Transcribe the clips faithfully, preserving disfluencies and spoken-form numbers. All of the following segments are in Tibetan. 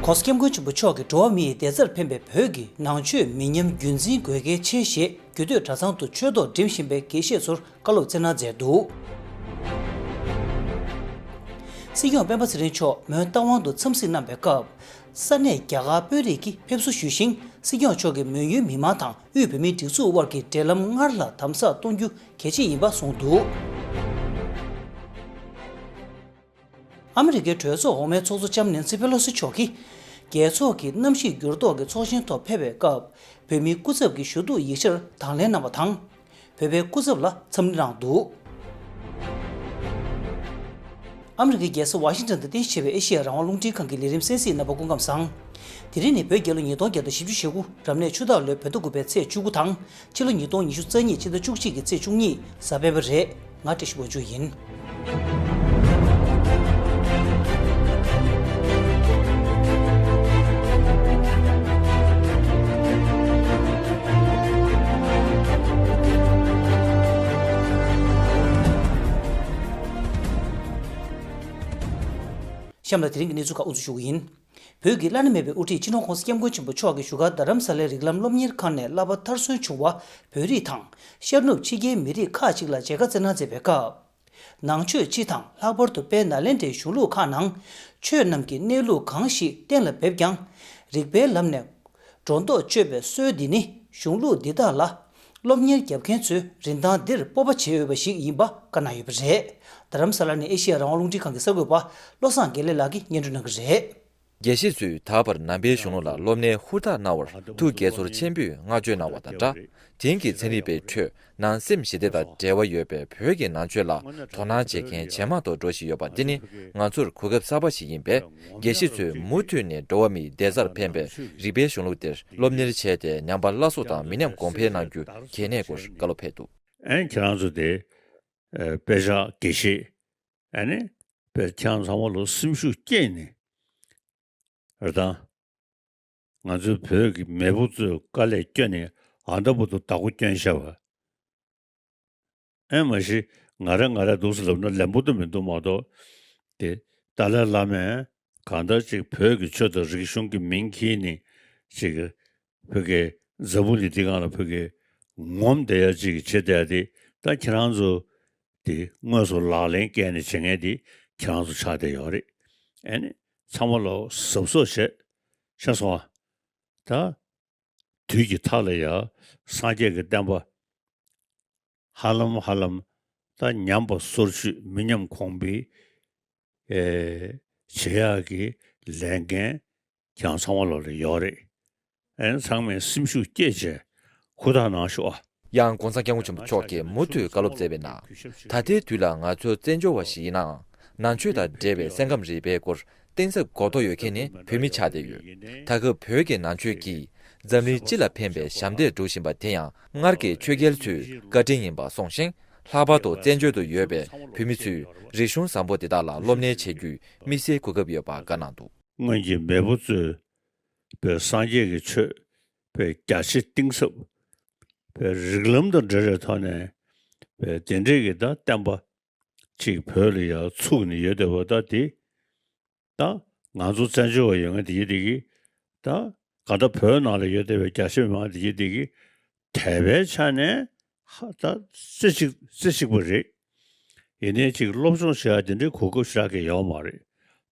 ༸གོང་ས་༸སྐྱབས་མགོན་ཆེན་པོ་མཆོག་གིས་འགྲོ་བ་མི་ཡི་བདེ་རྩར་ཕན་པའི་བོད་ཀྱི་ནང་ཆོས་མི་ཉམས་རྒྱུན་འཛིན་དགོས་གལ་ཆེ་ཞེས་རྒྱུད་སྟོད་གྲྭ་ཚང་དུ་ཆོས་ཐོག་འགྲིམ་བཞིན་པའི་དགེ་བཤེས་ཚོར་བཀའ་སློབ་སྩལ་གནང་མཛད་འདུག་སྲིད་སྐྱོང་སྤེན་པ་ཚེ་རིང་མཆོག་མོན་རྟ་དབང་དུ་འཚམས་གཟིགས་གནང་བའི་སྐབས། ས་གནས་རྒྱ་གར་དཔོན་རིགས་ཀྱིས་ཕེབས་བསུ་ཞུས་ཤིང་། སྲིད་སྐྱོང་མཆོག་གིས་མོན་ཡུལ་མི་མང་དང་དབུས་བོད་མིའི་སྒྲིག་འཛུགས་དབར་གྱི་འབྲེལ་ལམ་སྔར་ལྷག་དམ་ཟབ་གཏོང་རྒྱུ་གལ་ཆེ་ཡིན་པ་གསུངས་འདུག་ཨ་མི་རི་ཀའི་གྲོས་ཚོགས་འོག་མའི་ཚོགས་གཙོ་ལྕམ་ནེན་སི་ཕེ་ལོ་སི་མཆོག་གིས། རྒྱལ་ཚོགས་ཀྱི་གནམ་གཤིས་འགྱུར་ལྡོག་གི་ཚོགས་ཆེན་ཐོག་ཕེབས་པའི་སྐབས། བོད་མིའི་སྐུ་ཚབ་ཀྱི་ཞུ་གཏུག་ཡིག་ཆར་དང་ལེན་གནང་བ་དང་། བོད་པའི་སྐུ་ཚབ་ལ་འཚམས་འདྲི་གནང་འདུག་ཨ་མི་རི་ཀའི་རྒྱལ་ས་ཝ་ཤིང་ཊོན་དུ་རྟེན་གཞི་བྱས་པའི་ཨེ་ཤེ་ཡ་རང་དབང་རླུང་འཕྲིན་ཁང་གི་ལས་རིམ་གསན་གཟིགས་རྣམ་པ་སྐུ་ཁམས་བཟང་། དེ་རིང་ནི་བོད་རྒྱལ་ལོ་ཉིས་སྟོང་བརྒྱ་དང་བཞི་བཅུ་ཞེ་དགུ། རབ་གནས་ཆུ་སྟག་ལོའི་བོད་ཟླ་དགུ་པའི་ཚེས་བཅུ་དགུ་དང་། ཕྱི་ལོ་ཉིས་སྟོང་ཉི་ཤུ་རྩ་གཉིས་ཕྱི་ཟླ་བཅུ་གཅིག་གི་ཚེས་བཅུ་གཉིས་གཟའ་སྤེན་པ་རེད། ང་བཀྲ་ཤིས་དབང་ཕྱུག་ཡིན། གཤམ་ལ་དེ་རིང་གི་གནས་ཚུལ་ཁག་དབུ་འཛུགས་ཞུ་གི་ཡིན། བོད་ཀྱི་བླ་ན་མེད་པའི་དབུ་ཁྲིད་སྤྱི་ནོར་༸གོང་ས་༸སྐྱབས་མགོན་ཆེན་པོ་མཆོག་གིས་བཞུགས་སྒར་རྡ་རམ་ས་ལའི་རིགས་ལམ་སློབ་གཉེར་ཁང་ནས་བསླབ་པ་མཐར་སོན་བྱུང་བ་བོད་རིགས་དང་ཤར་ནུབ་ཕྱི་རྒྱལ་མི་རིགས་ཁག་ཅིག་ལ་མཇལ་ཁ་བསྩལ་གནང་མཛད་པའི་སྐབས། ནང་ཆོས་སྤྱི་དང་ལྷག་པར་དུ་དཔལ་ནཱ་ལེནྡྲའི་གཞུང་ལུགས་ཁག་ནང་ཆོས་རྣམས་ཀྱི་གནས་ལུགས་གང་ཞིག་གཏན་ལ་འབེབས་ཀྱང་། རིགས་པའི་ལམ་ནས་སྒྲོ་འདོགས་གཅོད་པའི་སྲོལ་འདི་ནི་གཞུང་ལུགས་འདི་དག་ལ་སློབ་གཉེར་རྒྱབ་མཁན་ཚོས་རིན་ཐང་འདིར་སྤོབས་པ་བྱེད་འོས་པ་ཞིག་ཡིན་པ་བཀའ་གནང་ཡོད་པ་རེད། རྡ་རམ་ས་ལ་ནས་ཨེ་ཤེ་ཡ་རང་དབང་རླུང་འཕྲིན་ཁང་གི་གསར་འགོད་པ་བློ་བཟང་དགེ་ལེགས་ལགས་ཀྱིས་སྙན་སྒྲོན་གནང་གི་རེད། དགེ་བཤེས་ཚོས་ད་བར་ནང་པའི་གཞུང་ལུགས་ལ་སློབ་གཉེར་ཧུར་ཐག་གནང་བར་ཐུགས་དགྱེས་ཚོར་ཆེན་པོས་བསྔགས་བརྗོད་གནང་བ་དང་སྦྲགས། དེང་གི་ཚན་རིག་པའི་ཁྲོད་ནང་སེམས་ཞི་བདེ་དང་འབྲེལ་བ་ཡོད་པའི་བོད་ཀྱི་ནང་ཆོས་ལ་དོ་སྣང་བྱེད་མཁན་ཇེ་མང་དུ་འགྲོ་བཞིན་ཡོད་པ་འདི་ནི་ང་ཚོར་གོ་སྐབས་གསར་པ་ཞིག་ཡིན་པས། དགེ་བཤེས་ཚོས་མུ་མཐུད་ནས་འགྲོ་བ་མིའི་བདེ་རྩར་ཕན་པའི་རིགས་པའི་གཞུང་ལུགས་དེར་སློབ་གཉེར་བྱས་ཏེ་ཉམས་པ་སླར་གསོ་དང་མི་ཉམས་གོང་འཕེལ་གནང་རྒྱུ་གལ་གནད་སྐོར་བཀའ་སློབ་ཕེབས་འདུག་ཨན་ཁྱེད་རང་ཚོ་དེ་ཨ་དཔེ་ཆ་དགེ་བཤེས་ཨ་ནི་དཔེ་ཁྱེད་རང་ཚང་མ་ལོ་སེམས་ཤུགས་སྐྱེད་ནས་རེད་དང་། ང་ཚོའི་བོད་ཀྱི་མེས་པོ་ཚོས་དཀའ་ལས་བསྐྱོན་ནས་ཨ་ད་བར་དུ་བདག་པོ་བསྐྱོན་བཞག་པ། ཨེ་མ་གཞི་ང་རེ་ང་རེ་འདུག་སེ་ལབ་ན་ལན་པོ་དུ་མི་འདུག་མ་གཏོགས། དེ་ཏཱ་ལའི་བླ་མས་གང་ལྟར་ཅིག་བོད་ཀྱི་ཆོས་དང་རིག་གཞུང་གི་མིང་འཁྱེར་ནས་ཅིག་བོད་ཀྱི་འཛམ་བུ་གླིང་འདི་སྒང་ལ་བོད་ཀྱི་ངོམ་བསྡད་ཡ་ཅིག་བྱེད་བསྡད་ཡ་དེ་ད་ཁྱེད་རང་ཚོ་དེ་དངོས་སུ་ལག་ལེན་བཀལ་ནས་བྱེད་མཁན་དེ་ཁྱེད་རང་ཚོ་ཆགས་བསྡད་ཡོད་རེད། ཨེ་ནི་ཚང་མ་ལོ་གཟབ་གཟབ་བྱེད་ཤེས་སོང་ཨ། ད། དུས་ཀྱི་མཐའ་ལ་ཡང་སངས་རྒྱས་ཀྱི་བསྟན་པ་ཧ་ལམ་ཧ་ལམ་ད་ཉམས་པ་སོར་ཆུད་མི་ཉམས་གོང་འཕེལ་ཨེ་བྱེད་ཡག་གི་ལས་འགན་ཀྱང་ཚང་མ་ལོ་ལ་ཡོད་རེད། ཨེ་ཚང་མས་སེམས་ཤུགས་བསྐྱེད་བྱས་ཧུར་ཐག་གནང་ཤོག་ཨ། ཡང་༸གོང་ས་༸སྐྱབས་མགོན་ཆེན་པོ་མཆོག་གིས་མུ་མཐུད་བཀའ་སློབ་སྩལ་བའི་ནང་། ད་ལྟའི་དུས་ལ་ང་ཚོ་བཙན་བྱོལ་བ་ཞིག་ཡིན་ནའང་། ནང་ཆོས་དང་འབྲེལ་བའི་སེམས་ཁམས་རིག་པའི་སྐོར་གཏིང་ཟབ་གོ་རྟོགས་ཡོད་མཁན་ནི་བོད་མི་ཆགས་བསྡད་ཡོད། ད་སྐབས་བོད་ཀྱི་ནང་ཆོས་ཀྱིས་འཛམ་གླིང་སྤྱི་ལ་ཕན་པའི་ཞབས་འདེགས་སྒྲུབ་བཞིན་པ་དེ་ཡང་སྔར་གྱི་ཆོས་རྒྱལ་ཚོའི་བཀའ་དྲིན་ཡིན་པ་གསུངས་ཤིང་། ལྷག་པར་དུ་བཙན་བྱོལ་དུ་ཡོད་པའི་བོད་མི་ཚོས་རིག་གཞུང་བཟང་པོ་འདི་དག་ལ་སློབ་གཉེར་བྱེད་རྒྱུའི་དམིགས་བསལ་གོ་སྐབས་ཡོད་པ་བཀའ་གནང་འདུག་སྔོན་གྱི་མེས་པོ་ཚོས་བོད་སངས་རྒྱས་ཀྱི་ཆོས་བོད་རྒྱ་ཆེ་གཏིང་ཟབ་བོད་རིགས་ལམ་དང་འབྲེལ་བའི་ཐོག་ནས་བོད་དེ་འདྲས་ཀྱི་ད་བསྟན་པ་ཅིག་བོད་ལ་ཡར་ཚུགས་ནས་ཡོད་བསྡད་པ་ད་དེ་ད་ང་ཚོ་བཙན་བྱོལ་བ་ཡོད་མཁན་དེ་གི་དེ་གི་ད་ག་ད་བོད་ནང་ལ་ཡོད་བསྡད་པའི་རྒྱ་ཆེ་མི་མང་དེ་གི་དེ་གི་དད་པའི་ཆ་ནས་ཧ་ད་རྩེ་གཅིག་རྩེ་གཅིག་པ་རེད། ཡིན་ནའི་ཅིག་སློབ་སྦྱོང་བྱེད་ཡ་དེ་འདྲའི་གོ་སྐབས་ཞེ་དྲག་གི་ཡོད་མ་རེད།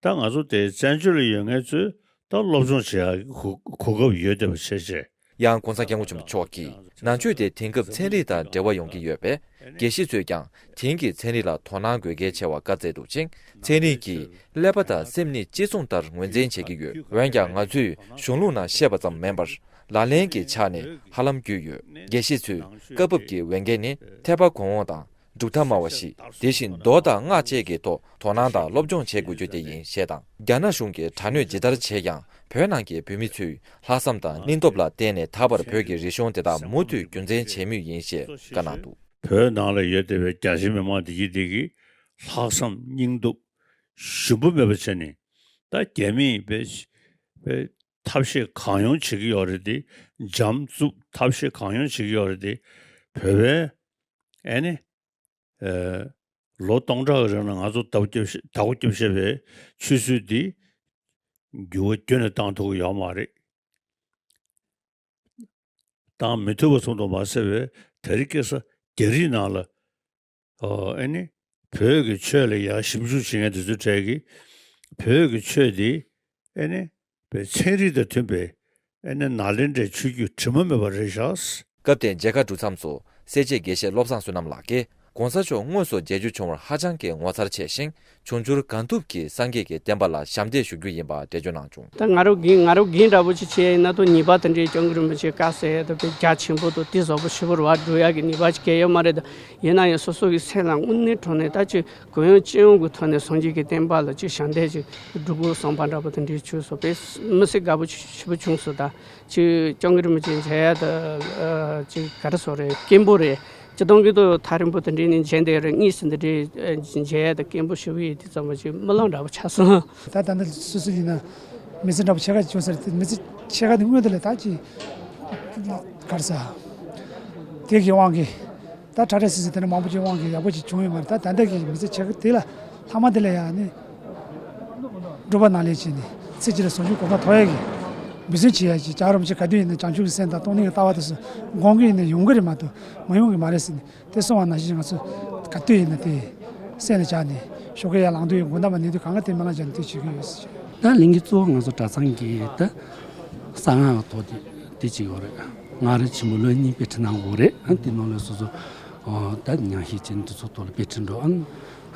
ད་ང་ཚོ་དེ་བཙན་བྱོལ་ལ་ཡོད་མཁན་ཚོས་ད་སློབ་སྦྱོང་བྱེད་ཡ་གོ་གོ་སྐབས་ཡོད་བསྡད་པ་བྱས་བྱས། ཡང་༸གོང་ས་༸སྐྱབས་མགོན་ཆེན་པོ་མཆོག་གིས་ནང་ཆོས་དེ་དེང་སྐབས་ཚན་རིག་དང་འབྲེལ་བ་ཡོང་གི་ཡོད་པས། དགེ་བཤེས་ཚོས་ཀྱང་དེང་གི་ཚན་རིག་ལ་དོ་སྣང་དགོས་གལ་ཆེ་བ་བཀའ་སྩལ་འདུག་ཅིང་། ཚན་རིག་གིས་ཀླད་པ་དང་སེམས་ནི་གཅིག་མཚུངས་ལྟར་ངོས་འཛིན་བྱེད་ཀྱི་ཡོད། འོན་ཀྱང་ང་ཚོས་གཞུང་ལུགས་ནང་བཤད་པ་ཙམ་མིན་པར་ལག་ལེན་གྱི་ཆ་ནས་ཧ་ལམ་རྒྱུས་ཡོད། དགེ་བཤེས་ཚོས་སྐབས་བབ་ཀྱི་འོས་འགན་ནི་ཐེག་པ་གོང་འོག་དང་། གྲུབ་མཐའ་སྨྲ་བ་ཞིག་དེ་བཞིན་མདོ་དང་སྔགས་བཅས་ཀྱི་ཐོག་དོ་སྣང་དང་སློབ་སྦྱོང་བྱེད་དགོས་རྒྱུ་དེ་ཡིན་ཞེས་དང་། རྒྱ་ནག་གཞུང་གིས་དྲག་གནོན་ཇི་ལྟར་བྱས་ཀྱང་བོད་ནང་གི་བོད་མི་ཚོས་ལྷག་བསམ་དང་སྙིང་སྟོབས་ལ་བརྟེན་ནས་ད་བར་བོད་ཀྱི་རིག་གཞུང་དེ་དག་མུ་མཐུད་རྒྱུན་འཛིན་བྱེད་མུས་ཡིན་ཞེས་བཀའ་གནང་འདུག་བོད་ནང་ལ་ཡོད་བསྡད་པའི་རྒྱ་ཆེ་མི་མང་དེ་གི་དེ་གི་ལྷག་བསམ་སྙིང་སྟོབས་ཞུམ་པ་མེད་པ་བྱས་ནས་ད་རྒྱ་མིས་བོད་བོད་ཐབས་ཤེས་གང་ཡོང་བྱེད་ཀྱི་ཡོད་རེད་དེ། འཇམ་རྩུབ་ཐབས་ཤེས་གང་ཡོང་བྱེད་ཀྱི་ཡོད་རེད་དེ། བོད་པའི་ཨེ་ནི། ཨེ། ལོ་སྟོང་ཕྲག་གི་རིང་ལ་ང་ཚོ་བདག་པོ་རྒྱབ་བཞག་བདག་པོ་རྒྱབ་བཞག་པའི་ཆོས་སྲོལ་འདི་ འགྱུར་བ་ཁྱོན་ནས་བཏང་ཐུབ་ཀྱི་ཡོད་མ་རེད། བཏང་མི་ཐུབ་པ་ཙམ་དུ་མ་ཟད་པའི་དེ་རིང་ཁ་སང་རྒྱ་རིགས་ནང་ལ། ཨོ། ཨེ་ནི། བོད་ཀྱི་ཆོས་ལ་ཡང་ཞིབ་འཇུག་བྱེད་མཁན་དེ་ཚོའི་གྲས་ཀྱིས། བོད་ཀྱི་ཆོས་འདི། ཨེ་ནི། བོད་ཚན་རིག་དང་མཐུན་པའི། ཨེ་ནི། ནཱ་ལེནྡྲའི་ཆོས་བརྒྱུད་དྲི་མ་མེད་པ་རེད་ཤག། སྐབས་དེར་མཇལ་ཁ་གྲུབ་མཚམས་སུ། སེར་བྱེས་དགེ་བཤེས་བློ་བཟང་བསོད་ནམས་ལགས་ཀྱིས། ༸གོང་ས་མཆོག་དངོས་སུ་མཇལ་རྒྱུ་བྱུང་བར་ཧ་ཅང་གི་ངོ་མཚར་ཆེ་ཞིང་། འབྱུང་འགྱུར་གང་ཐུབ་ཀྱིས་སངས་རྒྱས་ཀྱི་བསྟན་པ་ལ་ཞབས་འདེགས་ཞུ་རྒྱུ་ཡིན་པ་འགྲེལ་བརྗོད་གནང་བྱུང་། ད་ང་རང་གིས་ང་རང་གིས་འདྲ་པོ་ཅིག་བྱས་ཡིན་ན། ད་ཉེས་པ་དེ་འདྲའི་སྐྱབས་མགོན་རིན་པོ་ཆེ་བཀའ་གསལ་ཡ་ད་དཔེ་རྒྱ་ཆེན་པོ་དང་དེ་བཟོ་པོ་ཞིབ་པོ་རེ་བ་འགྲོ་ཡ་གི་ཉེས་པ་ཅིག་གང་ཡོད་མ་རེད། ད་ཡིན་ན་ཡང་སོ་སོ་གི་སེམས་ལ་དངོས་གནས་དྲང་གནས་ད་ཅིག་གུ་ཡངས་སྤྱི་ཡོངས་ཀྱི་ཐོག་ནས་སངས་རྒྱས་ཀྱི་བསྟན་པ་ལ་ཅིག་ཞབས་འདེགས་ཅིག་སྒྲུབ་དགོས་བསམ་པ་འདྲ་པོ་དེ་འདྲའི་བྱུང་སོང་། དཔེ་མི་སྲིད་དགའ་པོ་ཞེ་པོ་བྱུང་སོང་། ད་ཅིག་སྐྱབས་མགོན་རིན་པོ་ཆེ་མཇལ་ཡ་ད། ཨ། ཅིག་ག་རེ་ཟེར་རེད། སྐྱིད་པོ་རེད། སྤྱིར་བཏང་གི་ཐོག་ཐག་རིང་པོ་དེ་འདྲའི་ནས་མཇལ་བསྡད་རེད། གཉིས་སུ་འདི་འདྲའི་མཇལ་ཡ་དང་སྐད་འབོད་ཞུ་གི་ཡོད་དེ་ཙམ་པ་ཅིག་རྨི་ལམ་འདྲ་པོ་ཆགས་སོང་། ད་ད་ལྟ་སོ་སོ་ཡིན་ན་མི་ཚེ་འདྲ་པོ་ཕྱེད་ཀ་བྱུང་ཟེར་དེ། མི་ཚེ་ཕྱེད་ཀ་དེ་སྔོན་དུ་ལས་ད་ཅིག་ག་རེ་ཟེར། དེ་གི་དབང་གིས་ད་ཁྲ་ཁྲ་སིལ་སིལ་དེ་འདྲ་མང་པོ་ཅིག་དབང་གིས་ཡག་པོ་ཅིག་བྱུང་ཡོད་མ་རེད། ད་ད་ལྟ་གི་མི་ཚེ་ཕྱེད་ཀ་དེ་ལ་ལྷག་མ་དེ་ལ་ཡང་ནི། སྒྲུབ་པ་ནང་ལས་བྱས་ནས་ཚེ་གཅིག་ལ་ཟུང་འཇུག་གོ་འཕང་ཐོབ་ཡ་གི་འབད་བརྩོན་བྱེད་ཡ་གི་བྱ་རོགས་བྱེད། ག་དུས་ཡིན་ན་བྱང་ཆུབ་ཀྱི་སེམས་དང་སྟོང་ཉིད་ཀྱི་ལྟ་བ་དེ་ཚོ་སྒོམ་གྱི་ཡིན་ན་ཡོང་གི་རེད་མ་གཏོགས་མ་ཡོང་གི་མ་རེད་ཟེར་ནས་དེ་གསུངས་པ་ནང་བཞིན་ང་ཚོ་ག་དུས་ཡིན་ན་དེ་སེམས་ལ་བཞག་ནས་ཞོགས་ཀས་ཡར་ལངས་དུས་ཡང་དགོང་དག་མ་ཉལ་དུས་གང་ག་དེ་སྨོན་ལམ་བརྒྱབ་ནས་དེ་བྱེད་ཀྱི་ཡོད་ཟེར། ད་ལས་འགུལ་གཙོ་བོ་ང་ཚོ་གྲྭ་ཚང་གི་ད་གསང་སྔགས་ཐོག་དེ་དེ་བྱེད་ཀྱི་ཡོད་རེད། སྔགས་རིམ་ཆེན་མོ་ལོ་གཉིས་དཔེ་ཁྲིད་གནང་དགོས་རེད། ཨ། དེ་ནང་ལ་སོ་སོ། ཨོ། ད་ཉམས་ཞིབ་བྱས་ནས་དེ་ཚོ་ཐོག་ལ་དཔེ་ཁྲིད་འགྲོ། ཨ། ཨ།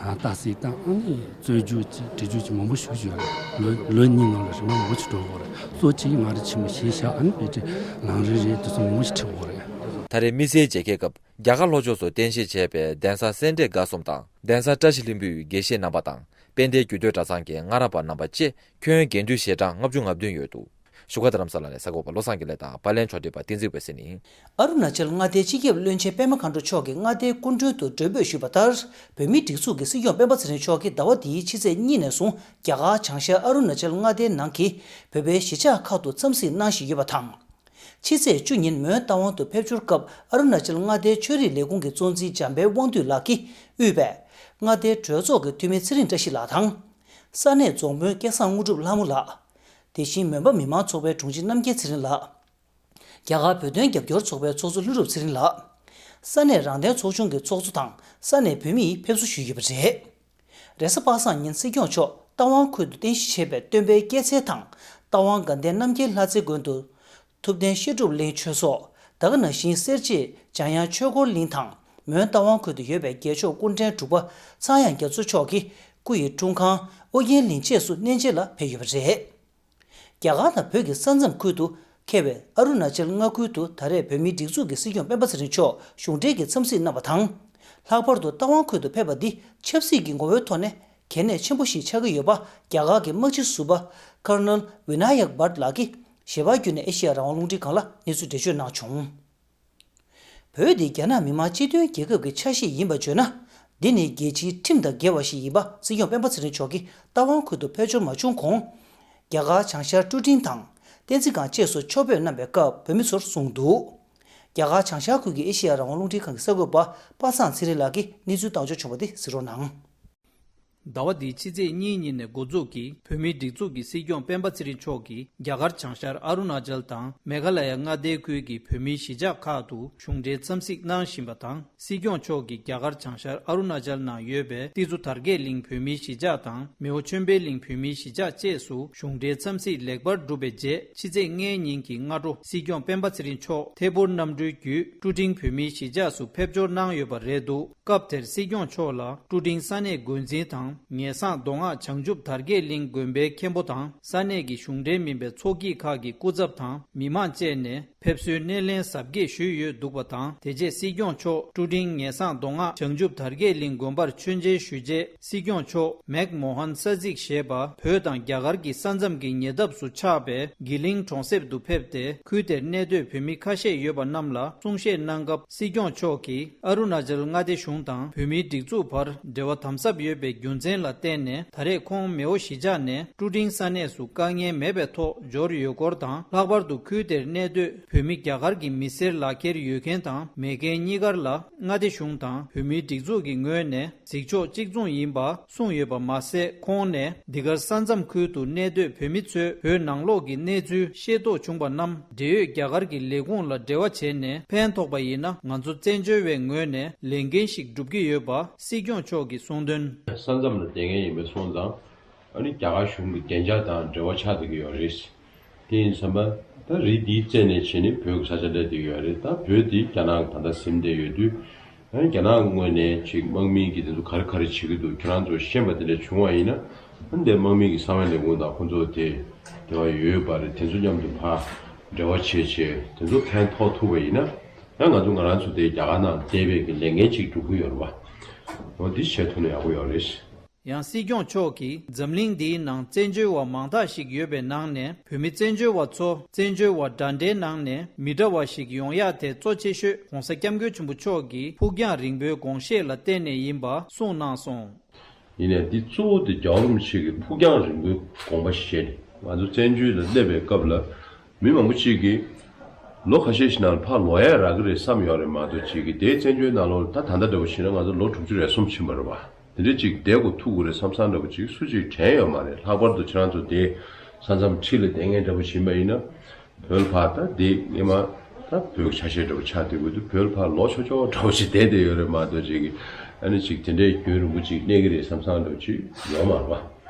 རྟགས་གསལ་དང་། ཨ་ནི་རྩོད་རྒྱུགས་ཅིག་འབྲི་རྒྱུགས་ཅིག་མང་པོ་ཞུ་རྒྱུ་ཡོད་རེད། ལོ་ལོ་གཉིས་ནང་ལ་རིམ་པ་མང་པོ་ཞིག་འགྲོ་དགོས་རེད། གཙོ་ཆེ་ང་རང་ཆེན་མོ་གཞི་བཞག་ཨ་ནི་དཔེ་ཁྲིད་ལམ་རིམ་རེད། དེ་ཚོ་མང་པོ་ཞིག་ཁྲིད་དགོས་རེད། ད་རེས་དམིགས་བསལ་མཇལ་ཁའི་སྐབས་རྒྱ་གར་ལྷོ་ཕྱོགས་སུ་རྟེན་གཞི་བྱས་པའི་གདན་ས་སེ་འབྲས་དགའ་གསུམ་དང་། གདན་ས་བཀྲ་ཤིས་ལྷུན་པོའི་དགེ་བཤེས་རྣམ་པ་དང་། དཔལ་ལྡན་རྒྱུད་སྟོད་གྲྭ་ཚང་གི་སྔགས་རམས་པ་རྣམ་པ་བཅས་ཁྱོན་ཡོངས་འགན་འཁྲི་ཞལ་གྲངས་ལྔ་བཅུ་ང་བདུན་ཡོད་འདུག། བཞུགས་སྒར་རྡ་རམ་ས་ལ་ནས་གསར་འགོད་པ་བློ་བཟང་དགེ་ལེགས་དང་། པར་ལེན་ཕྱོགས་སྒྲིག་པ་བསྟན་འཛིན་འོད་ཟེར་ཡིན། ཨ་རུ་ན་ཅལ་མངའ་སྡེའི་སྤྱི་ཁྱབ་བློན་ཆེན་པད་མ་མཁའ་འགྲོ་མཆོག་གིས་མངའ་སྡེའི་སྐུ་མགྲོན་དུ་མགྲོན་འབོད་ཞུས་པ་ལྟར། བོད་མིའི་སྒྲིག་འཛུགས་ཀྱི་སྲིད་སྐྱོང་སྤེན་པ་ཚེ་རིང་མཆོག་གིས་ཟླ་བ་འདིའི་ཕྱི་ཚེས་གཉིས་ནས་བཟུང་རྒྱ་གར་བྱང་ཤར་ཨ་རུ་ན་ཅལ་མངའ་སྡེའི་ནང་གི་བོད་པའི་གཞིས་ཆགས་ཁག་ཏུ་འཚམས་གཟིགས་གནང་བཞིན་ཡོད་པ་དང་། ཕྱི་ཚེས་བཅུ་ཉིན་མོན་རྟ་དབང་དུ་ཕེབས་འབྱོར་སྐབས། ཨ་རུ་ན་ཅལ་མངའ་སྡེའི་ཆོས་རིག་ལས་ཁུངས་ཀྱི་གཙོ་འཛིན་འཇམ་དཔལ་དབང་འདུས་ལགས་ཀྱིས་དབུས་པའི་མངའ་སྡེའི་གྲོས་ཚོགས་ཀྱི་འཐུས་མི་ཚེ་རིང་བཀྲ་ཤིས་ལགས་དང་། ས་གནས་རྫོང་དཔོན་སྐལ་བཟང་དངོས་གྲུབ་ལྷ་མོ་ལགས། དེ་བཞིན་མོན་པ་མི་མང་ཚོགས་པའི་དྲུང་ཆེ་རྣམ་རྒྱལ་ཚེ་རིང་ལགས། རྒྱ་གར་བོད་དོན་རྒྱབ་སྐྱོར་ཚོགས་པའི་ཚོགས་གཙོ་ཀླུ་སྒྲུབ་ཚེ་རིང་ལགས། ས་གནས་རང་བདེན་ཚོགས་ཆུང་གི་ཚོགས་གཙོ་དང་ས་གནས་བོད་མིས་ཕེབས་བསུ་ཞུས་ཡོད་པ་རེད། རེས་གཟའ་པ་སངས་ཉིན་སྲིད་སྐྱོང་མཆོག་རྟ་དབང་ཁུལ་དུ་རྟེན་གཞི་བྱས་པའི་སྟོན་པའི་སྐྱེད་ཚལ་དང་། རྟ་དབང་དགའ་ལྡན་རྣམ་རྒྱལ་ལྷ་རྩེ་དགོན་དུ། ཐུབ་བསྟན་བཤད་སྒྲུབ་གླིང་ཆོས་ཚོགས། ད་ག་ནང་བཞིན་སེར་བྱེས་འཇམ་དབྱངས་ཆོས་འཁོར་གླིང་དང་། མོན་རྟ་དབང་ཁུལ་དུ་ཡོད་པའི་རྒྱལ་མཆོག་སྐུ་ཕྲེང་དྲུག་པ་ཚངས་དབྱངས་རྒྱ་མཚོ་མཆོག་གིས་སྐུ་ཡི་འཁྲུངས་ཁང་ཨོ་རྒྱན་གླིང་བཅས་སུ་གནས་མཇལ་ལ་ཕེབས་ཡོད་པ་རེད། རྒྱ་གར་དང་བོད་ཀྱི་ས་མཚམས་ཁུལ་དུ་འཁེལ་བའི་ཨ་རུ་ན་ཅལ་མངའ་ཁུལ་དུ་ད་རེས་བོད་མིའི་སྒྲིག་འཛུགས་ཀྱི་སྲིད་སྐྱོང་སྤེན་པ་ཚེ་རིང་མཆོག་གཞུང་འབྲེལ་གྱི་འཚམས་གཟིགས་གནང་བ་དང་། ལྷག་པར་དུ་རྟ་དབང་ཁུལ་དུ་ཕེབས་པ་འདི་ཆབ་སྲིད་ཀྱི་ངོ་བོའི་ཐོག་ནས་གལ་གནད་ཆེན་པོ་ཞིག་ཆགས་ཀྱི་ཡོད་པ། རྒྱ་གར་གྱི་དམག་སྤྱི་ཟུར་པ་ཀར་ནལ་ཝི་ན་ཡག་བྷཊ་ལགས་ཀྱིས་ཞལ་པར་བརྒྱུད་ནས་ཨེ་ཤེ་ཡ་རང་དབང་རླུང་འཕྲིན་ཁང་ལ་གནས་ཚུལ་འགྲེལ་བརྗོད་གནང་བྱུང་། བོད་འདི་རྒྱ་ནག་མི་དམངས་སྤྱི་མཐུན་རྒྱལ་ཁབ་ཀྱི་ཆ་ཤས་ཡིན་པ་བརྗོད་ན། འདི་ནི་རྒྱལ་སྤྱིའི་ཁྲིམས་དང་འགལ་བ་ཞིག་ཡིན་པ། སྲིད་སྐྱོང་སྤེན་པ་ཚེ་རིང་མཆོག་གིས་རྟ་དབང་ཁུལ་དུ་ཕེབས་འབྱོར་མ་བྱུང་གོང་། རྒྱ་གར་བྱང་ཤར་ཀྲུ་ཀྲིང་དང་བསྟན་འཛིན་སྒང་བཅས་སུ་ཕྱོགས་ཕེབས་གནང་བའི་སྐབས་བོད་མི་ཚོར་གསུངས་འདུག། རྒྱ་གར་བྱང་ཤར་ཁུལ་གྱི་ཨེ་ཤེ་ཡ་རང་དབང་རླུང་འཕྲིན་ཁང་གི་གསར་འགོད་པ་པ་སངས་ཚེ་རིང་ལགས་ཀྱིས་གནས་ཚུལ་བཏང་འབྱོར་བྱུང་བ་དེ་གཟིགས་རོགས་གནང་། ཟླ་བ་འདིའི་ཕྱི་ཚེས་གཉིས་ཉིན་ནས་འགོ་འཛུགས་ཀྱིས་བོད་མིའི་སྒྲིག་འཛུགས་ཀྱི་སྲིད་སྐྱོང་སྤེན་པ་ཚེ་རིང་མཆོག་གིས་རྒྱ་གར་བྱང་ཤར་ཨ་རུ་ན་ཅལ་དང་མེ་ག་ལ་ཡ་མངའ་སྡེའི་ཁུལ་གྱི་བོད་མིའི་གཞིས་ཆགས་ཁག་ཏུ་གཞུང་འབྲེལ་འཚམས་གཟིགས་གནང་བཞིན་པ་དང་། སྲིད་སྐྱོང་མཆོག་གིས་རྒྱ་གར་བྱང་ཤར་ཨ་རུ་ན་ཅལ་ནང་ཡོད་པའི་ཏི་ཛུ་དར་རྒྱས་གླིང་བོད་མིའི་གཞིས་ཆགས་དང་། མེའོ་ཆོས་འཕེལ་གླིང་བོད་མིའི་གཞིས་ཆགས་བཅས་སུ་གཞུང་འབྲེལ་འཚམས་གཟིགས་ལེགས་པར་གྲུབ་པའི་རྗེས། ཕྱི་ཚེས་ལྔའི་ཉིན་གྱི་སྔ་དྲོ་སྲིད་སྐྱོང་སྤེན་པ་ཚེ་རིང་མཆོག་ཐད་འཕུར་གནམ་གྲུའི་བརྒྱུད་ཀྲུ་ཀྲིང་བོད་མིའི་གཞིས་ཆགས་སུ་ཕེབས་འབྱོར་གནང་ཡོད་པ་རེད་འདུག། སྐབས་དེར་སྲིད་སྐྱོང་མཆོག་ལ་ཀྲུ་ཀྲིང་ས་གནས་འགོ་འཛིན་དང་། ངེས་གསང་མདོ་སྔགས་བྱང་ཆུབ་དར་རྒྱས་གླིང་དགོན་པའི་མཁན་པོ་དང་། ས་གནས་ཀྱི་གཞུང་འབྲེལ་མིན་པའི་ཚོགས་སྐྱིད་ཁག་གི་སྐུ་ཚབ་དང་མི་མང་བཅས་ནས་ཕེབས་བསུའི་སྣེ་ལེན་གཟབ་རྒྱས་ཞུས་ཡོད་འདུག་པ་དང་། དེ་རྗེས་སྲིད་སྐྱོང་མཆོག་ཀྲུ་ཀྲིང་ངེས་གསང་མདོ་སྔགས་བྱང་ཆུབ་དར་རྒྱས་གླིང་དགོན་པར་མཆོད་མཇལ་ཞུས་རྗེས། སྲིད་སྐྱོང་མཆོག་མེག་མོ་ཧན་ས་ཙིག་ཞེས་པ་བོད་དང་རྒྱ་གར་གྱི་ས་མཚམས་ཀྱི་ཉེ་འདབས་སུ་ཆགས་པའི་གི་ལིང་གྲོང་གསེབ་ཏུ་ཕེབས་ཏེ། ཁུལ་དེར་གནས་སྡོད་བོད་མི་ཁ་ཤས་ཡོད་པ་རྣམས་ལ་གསུང་བཤད་གནང་སྐབས། སྲིད་སྐྱོང་མཆོག་གིས་ཨ་རུ་ན་ཅལ་མངའ་སྡེ་གཞུང་དང་བོད་མིའི་སྒྲིག་འཛུགས་བར་འབྲེལ་བ་དམ་ཟབ་ཡོད་པའི་རྒྱུ་མཚན་ལ་བརྟེན་ནས། ད་རེས་ཁོང་མེའོ་གཞིས་ཆགས་ནས་ཀྲུ་ཀྲིང་ས་གནས་སུ་དཀའ་ངལ་མེད་པའི་ཐོག་འབྱོར་ཡོད་སྐོར་དང་། ལྷག་པར་དུ་ཁུལ་དེར་གནས་སྡོད་ བོད་མི་རྒྱ་གར་གྱི་མི་སེར་ལག་འཁྱེར་ཡོད་མཁན་དང་མེད་མཁན་གཉིས་ཀར་ལ་མངའ་སྡེ་གཞུང་དང་བོད་མིའི་སྒྲིག་འཛུགས་ཀྱི་ངོས་ནས་གཟིགས་ཕྱོགས་གཅིག་མཚུངས་ཡིན་པ་གསུངས་ཡོད་པ་མ་ཟད། ཁོང་ནས་འདི་གར་ས་མཚམས་ཁུལ་དུ་གནས་སྡོད་བོད་མི་ཚོས་བོད་ནང་ལོགས་ཀྱི་གནས་ཚུལ་ཤེས་རྟོགས་བྱུང་པ་རྣམས་འབྲེལ་ཡོད་རྒྱ་གར་གྱི་ལས་ཁུངས་ལ་འབྲེལ་བ་བྱས་ནས་ཕན་ཐོགས་པ་ཡིན་ན། ང་ཚོ་བཙན་བྱོལ་བའི་ངོས་ནས་ལས་འགན་ཞིག་སྒྲུབ་ཀྱི་ཡོད་པ་སྲིད་སྐྱོང་མཆོག་གིས་གསུངས་དོན། ས་མཚམས་ལ་བསྡད་མཁན་ཡིན་པའི་སོང་ཙང་། ཨ་ནི་རྒྱ་གར་གཞུང་གི་བདེ་འཇགས་དང་འབྲེལ་བ་ཆགས་བསྡད་ཀྱི་ཡོད་རེད། དེ་ཡིན་ཙང་ད་རིགས་འདིའི་རྩད་ནས་བྱས་ནས་བོད་ཀྱི་ས་ཆ་སླེབས་བསྡད་ཀྱི་ཡོད་རེད། ད་བོད་འདི་རྒྱ་ནག་གིས་ད་ལྟ་ཟིན་བསྡད་ཡོད་དུས། ཨ་ནི་རྒྱ་ནག་ངོས་ནས་ཅིག་དམག་མི་གིས་དེ་ཚོ་ག་རེ་ག་རེ་བྱེད་ཀྱི་འདུག་ཁྱེད་རང་ཚོ་ཤེས་པ་དེ་འདྲ་བྱུང་བ་ཡིན་ན། ཨ་ནི་དེ་དམག་མི་གི་གསང་བའི་ལས་ཁུངས་དང་ཁོང་ཚོ་དེ་འབྲེལ་བ་ཡོད་པ་རེད། དེ་ཚོ་མཉམ་དུ་ཕར་འབྲེལ་བ་བྱས་བྱས་དེ་ཚོ་ཕན་ཐོགས་ཐུབ་པ་ཡིན་ན། ཡང་ང་ཚོ་ང་རང་ཚོ་དེ་རྒྱ་གར་ནང་བསྡད་པའི་གི་ལས་འགན་ཅིག་སྒྲུབ་ཀྱི་ཡོད་རེད་པ། འོ་འདི་བྱེད་ཐུབ་ན་ཡག་པོ་ཡོད་རེད། ཡང་སྲིད་སྐྱོང་མཆོག་གིས་འཛམ་གླིང་འདིའི་ནང་བཙན་བྱོལ་བ་མང་དག་ཞིག་ཡོད་པའི་ནང་ནས་བོད་མི་བཙན་བྱོལ་བ་ཚོ་བཙན་བྱོལ་བ་འདྲ་འདྲའི་ནང་ནས་མི་འདྲ་བ་ཞིག་ཡོང་ཡག་དེ་གཙོ་ཆེ་ཤོས་༸གོང་ས་༸སྐྱབས་མགོན་ཆེན་པོ་མཆོག་གི་ཕུགས་རྒྱང་རིང་པོའི་དགོངས་བཞེད་ལ་བརྟེན་ནས་ཡིན་པ་གསུངས་གནང་སོང་། ཡིན་ནའི་འདི་གཙོ་བོ་དེ་རྒྱལ་བ་རིན་པོ་ཆེ་གི་ཕུགས་རྒྱང་རིང་པོའི་དགོངས་པ་བཞེས་ནས་ང་ཚོ་བཙན་བྱོལ་ལ་སླེབས་པའི་སྐབས་ལ། མི་མང་པོ་ཅིག་གིས་ལོ་ཁ་ཤས་ཤིག་ནང་ལ་ཕར་ལོག་ཡ་རག་གི་རེད་བསམ་ཡོད་རེད་མ་གཏོགས། ཅིག་གིས་དེའི་བཙན་བྱོལ་ནང་ལོགས་ད་ད་ལྟ་འདྲ་པོ་བྱས་ན་ང་ཚོ་ལོ་དྲུག་ཅུ་རེ་གསུམ་ཕྱིན་པ་རེད་བ། དེ་འདྲ་ཅིག་བསྡད་དགོས་ཐུག་དགོས་རེད་བསམ་བསམ་འདྲ་པོ་ཅིག་སུ་ཅིག་དྲན་ཡོད་མ་རེད། ལྷག་པར་དུ་ཁྱེད་རང་ཚོ་དེ་ས་མཚམས་འཁྲིས་ལ་བསྡད་མཁན་འདྲ་པོ་ཡིན་པ་ཡིན་ན། བོད་ལ་ཕར་ད་དེ་སྔས་མ་ད་བོད་ཆ་ཤས་འདྲ་པོ་ཆགས་བསྡད་དགོས་དུས། བོད་ལ་ཕར་ལོག་ཆོག་ཆོག་འདྲ་པོ་ཅིག་བསྡད་བསྡད་ཡོད་རེད་མ་གཏོགས། ཅིག་གིས་ཨ་ནི་ཅིག་དེ་འདྲའི་རྒྱུན་རིང་པོ་ཅིག་གནས་ཀྱི་རེད་བསམ་བསམ་འདྲ་པོ་ཅིག་ཡོད་མ་རེད་བ།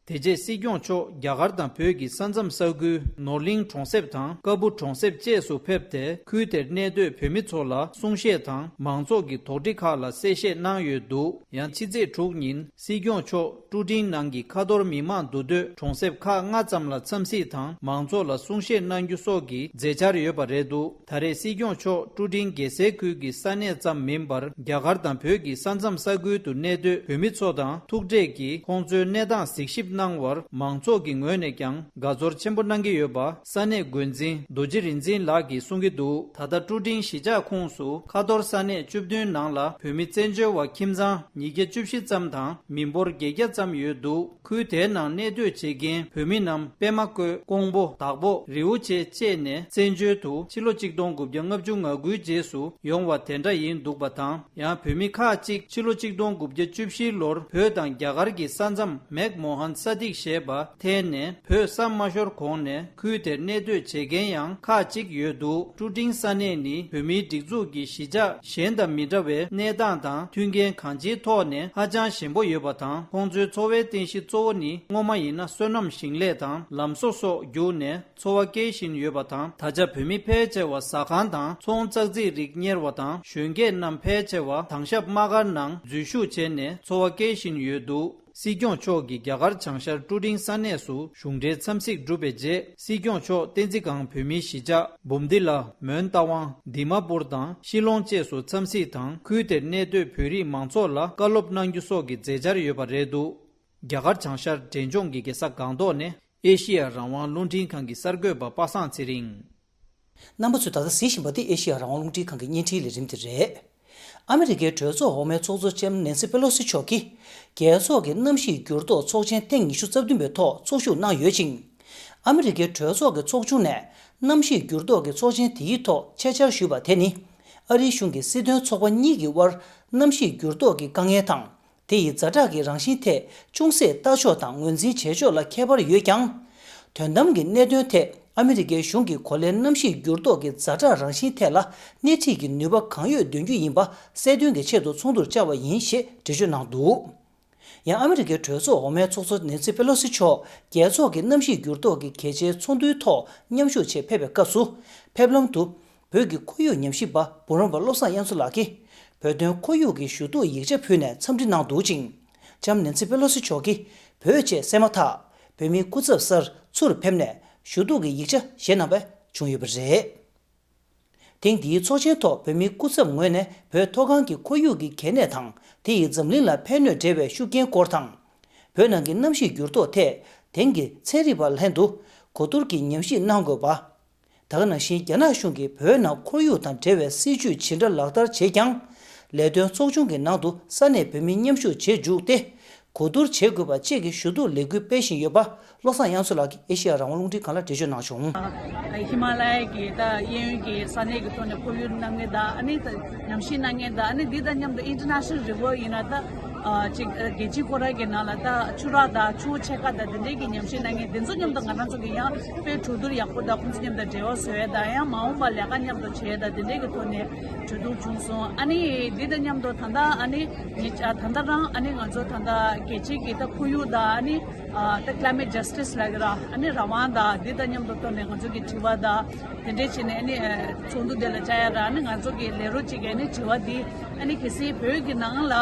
དེ་རྗེས་སྲིད་སྐྱོང་མཆོག་རྒྱ་གར་དང་བོད་ཀྱི་ས་མཚམས་ས་ཁུལ་ནོར་གླིང་གྲོང་གསེབ་དང་ཀ་སྦུག་གྲོང་གསེབ་བཅས་སུ་ཕེབས་ཏེ། ཁུལ་དེར་གནས་སྡོད་བོད་མི་ཚོ་ལ་གསུང་བཤད་དང་མང་ཚོགས་ཀྱི་དོགས་འདྲི་ཁག་ལ་གསལ་བཤད་གནང་ཡོད་འདུག་ཡང་ཕྱི་ཚེས་དྲུག་ཉིན་སྲིད་སྐྱོང་མཆོག་ཀྲུ་ཀྲིང་ནང་གི་ཁ་ཐོར་མི་མང་འདུ་སྡོད་གྲོང་གསེབ་ཁག་ལྔ་ཙམ་ལ་འཚམས་གཟིགས་དང་མང་ཚོགས་ལ་གསུང་བཤད་གནང་རྒྱུ་སོགས་ཀྱི་མཛད་འཆར་ཡོད་པ་རེད་འདུག་ད་རེས་སྲིད་སྐྱོང་མཆོག་ཀྲུ་ཀྲིང་རྒྱལ་སའི་ཁུལ་གྱི་ས་གནས་ཙམ་མིན་པར། རྒྱ་གར་དང་བོད་ཀྱི་ས་མཚམས་ས་ཁུལ་དུ་གནས་སྡོད་བོད་མི་ཚོ་དང་ཐུག་འཕྲད་ཀྱིས་ཁོང་ཚོའི་གནས་སྟངས་གཟིགས་ཞིབ་གནང་བར། མང་ཚོགས་ཀྱི་ངོས་ནས་ཀྱང་དགའ་ཚོར་ཆེན་པོ་གནང་གི་ཡོད་པ་ས་གནས་འགོ་འཛིན་རྡོ་རྗེ་རིག་འཛིན་ལགས་ཀྱིས་གསུང་གི་འདུག་ད་ལྟ་ཀྲུ་ཀྲིང་གཞིས་ཆགས་ཁོངས་སུ་ཁ་ཐོར་ས་གནས་བཅུ་བདུན་ནང་ལ་བོད་མི་བཙན་བྱོལ་བ་ཁྱིམ་ཚང་ཉིས་བརྒྱ་བཅུ་བཞི་ཙམ་དང་མི་འབོར་བརྒྱད་བརྒྱ་ཙམ་ཡོད་འདུག་ཁུལ་དེའི་ནང་གནས་སྡོད་བྱེད་མཁན་བོད་མི་རྣམས་པད་མ་བཀོད། ཀོང་པོ། དྭགས་པོ། རི་བོ་ཆེ་བཅས་ནས་བཙན་བྱོལ་དུ་ཕྱི་ལོ་ཆིག་སྟོང་དགུ་བརྒྱ་ལྔ་བཅུ་ང་དགུའི་རྗེས་སུ་ཡོང་བ་དེ་འདྲ་ཡིན་འདུག་པ་དང་། ཡང་བོད་མི་ཁག་ཅིག་ཕྱི་ལོ་ཆིག་སྟོང་དགུ་བརྒྱ་བཅུ་བཞིའི་ལོར་བོད་དང་རྒྱ་གར་གྱི་ས་མཚམས་མེག་མོ་ཧན་ས་ཏིག་ཞེས་པ་ཐད་ནས་བོད་ས་མ་ཤོར་གོང་ནས་ཁུལ་དེར་གནས་སྡོད་བྱེད་མཁན་ཡང་ཁག་ཅིག་ཡོད་འདུག་ཀྲུ་ཀྲིང་ས་གནས་ནི་བོད་མིའི་སྒྲིག་འཛུགས་ཀྱི་གཞིས་ཆགས་གཞན་དང་མི་འདྲ་བའི་གནས་སྟངས་དང་མཐུན་རྐྱེན་གང་ཅིའི་ཐོག་ནས་ཧ་ཅང་ཞན་པོ་ཡོད་པ་དང་། ཁོང་ཚོའི་འཚོ་བའི་རྟེན་གཞི་གཙོ་བོ་ནི་སྔོན་མ་ཡིན་ན་སོ་ནམ་ཞིང་ལས་དང་ལམ་བཟོ་སོགས་བརྒྱུད་ནས་འཚོ་བ་སྐྱེལ་བཞིན་ཡོད་པ་དང་། ད་ཆ་བོད་མི་ཕལ་ཆེ་བ་ཟ་ཁང་དང་ཚོང་ཙག་ཙིག་རིགས་གཉེར་བ་དང་། གཞོན་སྐྱེས་རྣམས་ཕལ་ཆེ་བ་དྭང་ཞབས་དམག་སྒར་ནང་འཛུལ་ཞུགས་བྱས་ནས་འཚོ་བ་སྐྱེལ་བཞིན་ཡོད་འདུག་སྲིད་སྐྱོང་མཆོག་གིས་རྒྱ་གར་བྱང་ཤར་ཀྲུ་ཀྲིང་ས་གནས་སུ་གཞུང་འབྲེལ་འཚམས་གཟིགས་གྲུབ་པའི་རྗེས། སྲིད་སྐྱོང་མཆོག་བསྟན་འཛིན་སྒང་བོད་མིའི་གཞིས་ཆགས་འབུམ་སྡེ་ལ། མོན་རྟ་དབང་། དི་མ་པུར་དང་ཤི་ལོང་བཅས་སུ་འཚམས་གཟིགས་དང་། ཁུལ་དེར་གནས་སྡོད་བོད་རིགས་མང་ཚོགས་ལ་བཀའ་སློབ་གནང་རྒྱུ་སོགས་ཀྱི་མཛད་འཆར་ཡོད་པ་རེད་འདུག་རྒྱ་གར་བྱང་ཤར་འབྲས་ལྗོངས་ཀྱི་རྒྱལ་ས་སྒང་ཏོག་ནས་ཨེ་ཤི་ཡ་རང་དབང་རླུང་འཕྲིན་ཁང་གི་གསར་འགོད་པ་པ་སངས་ཚེ་རིང་། རྣམ་པ་ཚོས་ད་ལྟ་གཟིགས་བཞིན་པ་འདི་ཨེ་ཤི་ཡ་རང་དབང་རླུང་འཕྲིན་ཁང་གི་བརྙན་འཕྲིན་ལས་རིམ་དེ་རེད། ཨ་མི་རི་ཀའི་གྲོས་ཚོགས་འོག་མའི་ཚོགས་གཙོ་ལྕམ་ནེན་སི་པེ་ལོ་སི་མཆོག་གིས། རྒྱལ་ཚོགས་ཀྱི་གནམ་གཤིས་འགྱུར་ལྡོག་ཚོགས་ཆེན་ཐེངས་ཉི་ཤུ་རྩ་བདུན་པའི་ཐོག་ཚོགས་ཞུགས་གནང་ཡོད་ཅིང་། ཨ་མི་རི་ཀའི་གྲོས་ཚོགས་ཀྱི་ཚོགས་ཆུང་ནས་གནམ་གཤིས་འགྱུར་ལྡོག་གི་ཚོགས་ཆེན་དེའི་ཐོག་ཆེད་བཅར་ཞུས་པ་དེ་ནི། ཨ་རིའི་གཞུང་གི་སྲིད་དོན་ཚོགས་པ་གཉིས་ཀྱི་དབར་གནམ་གཤིས་འགྱུར་ལྡོག་གི་དཀའ་ངལ་དང་། དེ་ཡི་ཛ་དྲག་གི་རང་བཞིན་ཐད་ཅུང་ཟད་ལྟ་ཕྱོགས་དང་ངོས་འཛིན་བྱེད་ཕྱོགས་ལ་ཁྱད་པར་ཡོད་ཀྱང་། དོན་དམ་གྱི་གནད་དོན་ཐད་ཨ་མི་རི་ཀའི་གཞུང་གིས་གོ་ལའི་གནམ་གཤིས་འགྱུར་ལྡོག་གི་ཛ་དྲག་རང་བཞིན་ཐད་ལ་སྣེ་ཁྲིད་ཀྱི་ནུས་པ་གང་ཡོད་འདོན་རྒྱུ་ཡིན་པ་གསལ་སྟོན་གྱི་ཆེད་དུ་ཚོགས་འདུར་བཅར་བ་ཡིན་ཞེས་འགྲེལ་བརྗོད་གནང་འདུག་ཡང་ཨ་མི་རི་ཀའི་གྲོས་ཚོགས་འོག་མའི་ཚོགས་གཙོ་ནེན་སི་པེ་ལོ་སི་མཆོག་རྒྱལ་ཚོགས་ཀྱི་གནམ་གཤིས་འགྱུར་ལྡོག་གི་གལ་ཆེའི་ཚོགས་འདུའི་ཐོག་མཉམ་ཞུགས་ཆེད་ཕེབས་པའི་སྐབས་སུ། ཕེབས་ལམ་དུ། བོད་ཀྱི་ཁོར་ཡུག་ཉམས་ཞིབ་པ་བུ་རམ་པ་བློ་བཟང་དབྱངས་མཚོ་ལགས་ཀྱིས། བོད་དོན་ཁོར་ཡུག་གི་ཞུ་གཏུག་ཡིག་ཆ་ཕུལ་ནས་འཚམས་འདྲི་གནང་འདུག་ཅིང་། ལྕམ་ནེན་སི་པེ་ལོ་སི་མཆོག་གིས་བོད་ཅེས་གསན་མ་ཐག་བོད་མིའི་སྐུ་ཚབ་སར་ཚུར་ཕེབས་ནས་ཞུ་གཏུག་གི་ཡིག་ཆ་བཞེས་གནང་བ་བྱུང་ཡོད་པ་རེད། ཐེངས་འདིའི་ཚོགས་ཆེན་ཐོག་བོད་མིའི་སྐུ་ཚབ་ངོས་ནས་བོད་མཐོ་སྒང་གི་ཁོར་ཡུག་གི་གལ་གནད་དང་། དེ་ཡིས་འཛམ་གླིང་ལ་ཕན་གནོད་འབྲེལ་བའི་ཤུགས་རྐྱེན་སྐོར་དང་། བོད་ནང་གི་གནམ་གཤིས་འགྱུར་ལྡོག་ཐད་དེང་གི་ཚན་རིག་པ་ལྷན་དུ་གོ་བསྡུར་གྱིས་ཉམས་ཞིབ་གནང་དགོས་པ། ད་ག་ནང་བཞིན་རྒྱ་ནག་གཞུང་གིས་བོད་ནང་ཁོར་ཡུག་དང་འབྲེལ་བའི་སྲིད་ཇུས་ཇི་འདྲ་ལག་བསྟར་བྱེད་ཀྱང་། ལས་དོན་ཚོགས་ཆུང་གི་ནང་དུ་ས་གནས་བོད་མི་མཉམ་ཞུགས་བྱེད་འཇུག་སྟེ། གོ་བསྡུར་བྱེད་དགོས་པ་བཅས་ཀྱི་ཞུ་གཏུག་ལས་འགུལ་སྤེལ་བཞིན་ཡོད་པ། བློ་བཟང་དབྱངས་མཚོ་ལགས་ཀྱིས་ཨེ་ཤེ་ཡ་རང་དབང་རླུང་འཕྲིན་ཁང་ལ་འགྲེལ་བརྗོད་གནང་བྱུང་། ཧི་མ་ལ་ཡའི་གི་ད་གཡས་གཡོན་གྱི་ས་གནས་ཀྱི་ཐོག་ནས་ཁོར་ཡུག་གནང་མཁན་དང་ཨ་ནི་ད་ཉམས་ཞིབ་གནང་མཁན་དང་ཨ་ནི་འདི་དང་མཉམ་དུ་International River་ཡིན་ན་ད་ཅིག་རྒྱལ་སྤྱི་ཁོ་རང་གི་ནང་ལ་ད་ཆུ་རགས་དང་ཆུ་བོ་ཆེ་ཁག་དང་དེ་འདྲའི་གི་ཉམས་ཞིབ་གནང་མཁན་དེ་ཚོ་མཉམ་དུ་ང་རང་ཚོ་གི་ཡང་དཔེ་གྲོས་བསྡུར་ཡག་པོ་དང་ཁོང་ཚོ་མཉམ་དུ་འབྲེལ་བ་བཟོ་ཡས་དང་ཡང་མ་འོངས་པ་ལས་ཀ་མཉམ་དུ་བྱེད་ཡས་དང་དེ་འདྲའི་གི་ཐོག་ནས་གྲོས་བསྡུར་བྱུང་སོང་། ཨ་ནི་འདི་དང་མཉམ་དུ་ད་ལྟ་ཨ་ནི་ངེད་ད་ལྟ་རང་ཨ་ནི་ང་ཚོ་ད་ལྟ་རྒྱལ་སྤྱིའི་གི་ད་ཁོར་ཡུག་དང་ཨ་ནི་ད་Climate Justice་ལབ་ཀྱི་ར་ཨ་ནི་རང་དབང་དང་འདི་དང་མཉམ་དུ་ཐོག་ནས་ང་ཚོ་གི་དྲི་བ་དང་དེ་འདྲས་བྱས་ནས་ཨ་ནི་ཚོགས་འདུ་དེ་ལ་བཅར་ཡ་ར་ཨ་ནི་ང་ཚོ་གི་ལས་རོགས་གཅིག་གིས་ཨ་ནི་དྲི་བ་འདི་ཨ་ནི་གལ་སྲིད་བོད་ཀྱི་ནང་ལ་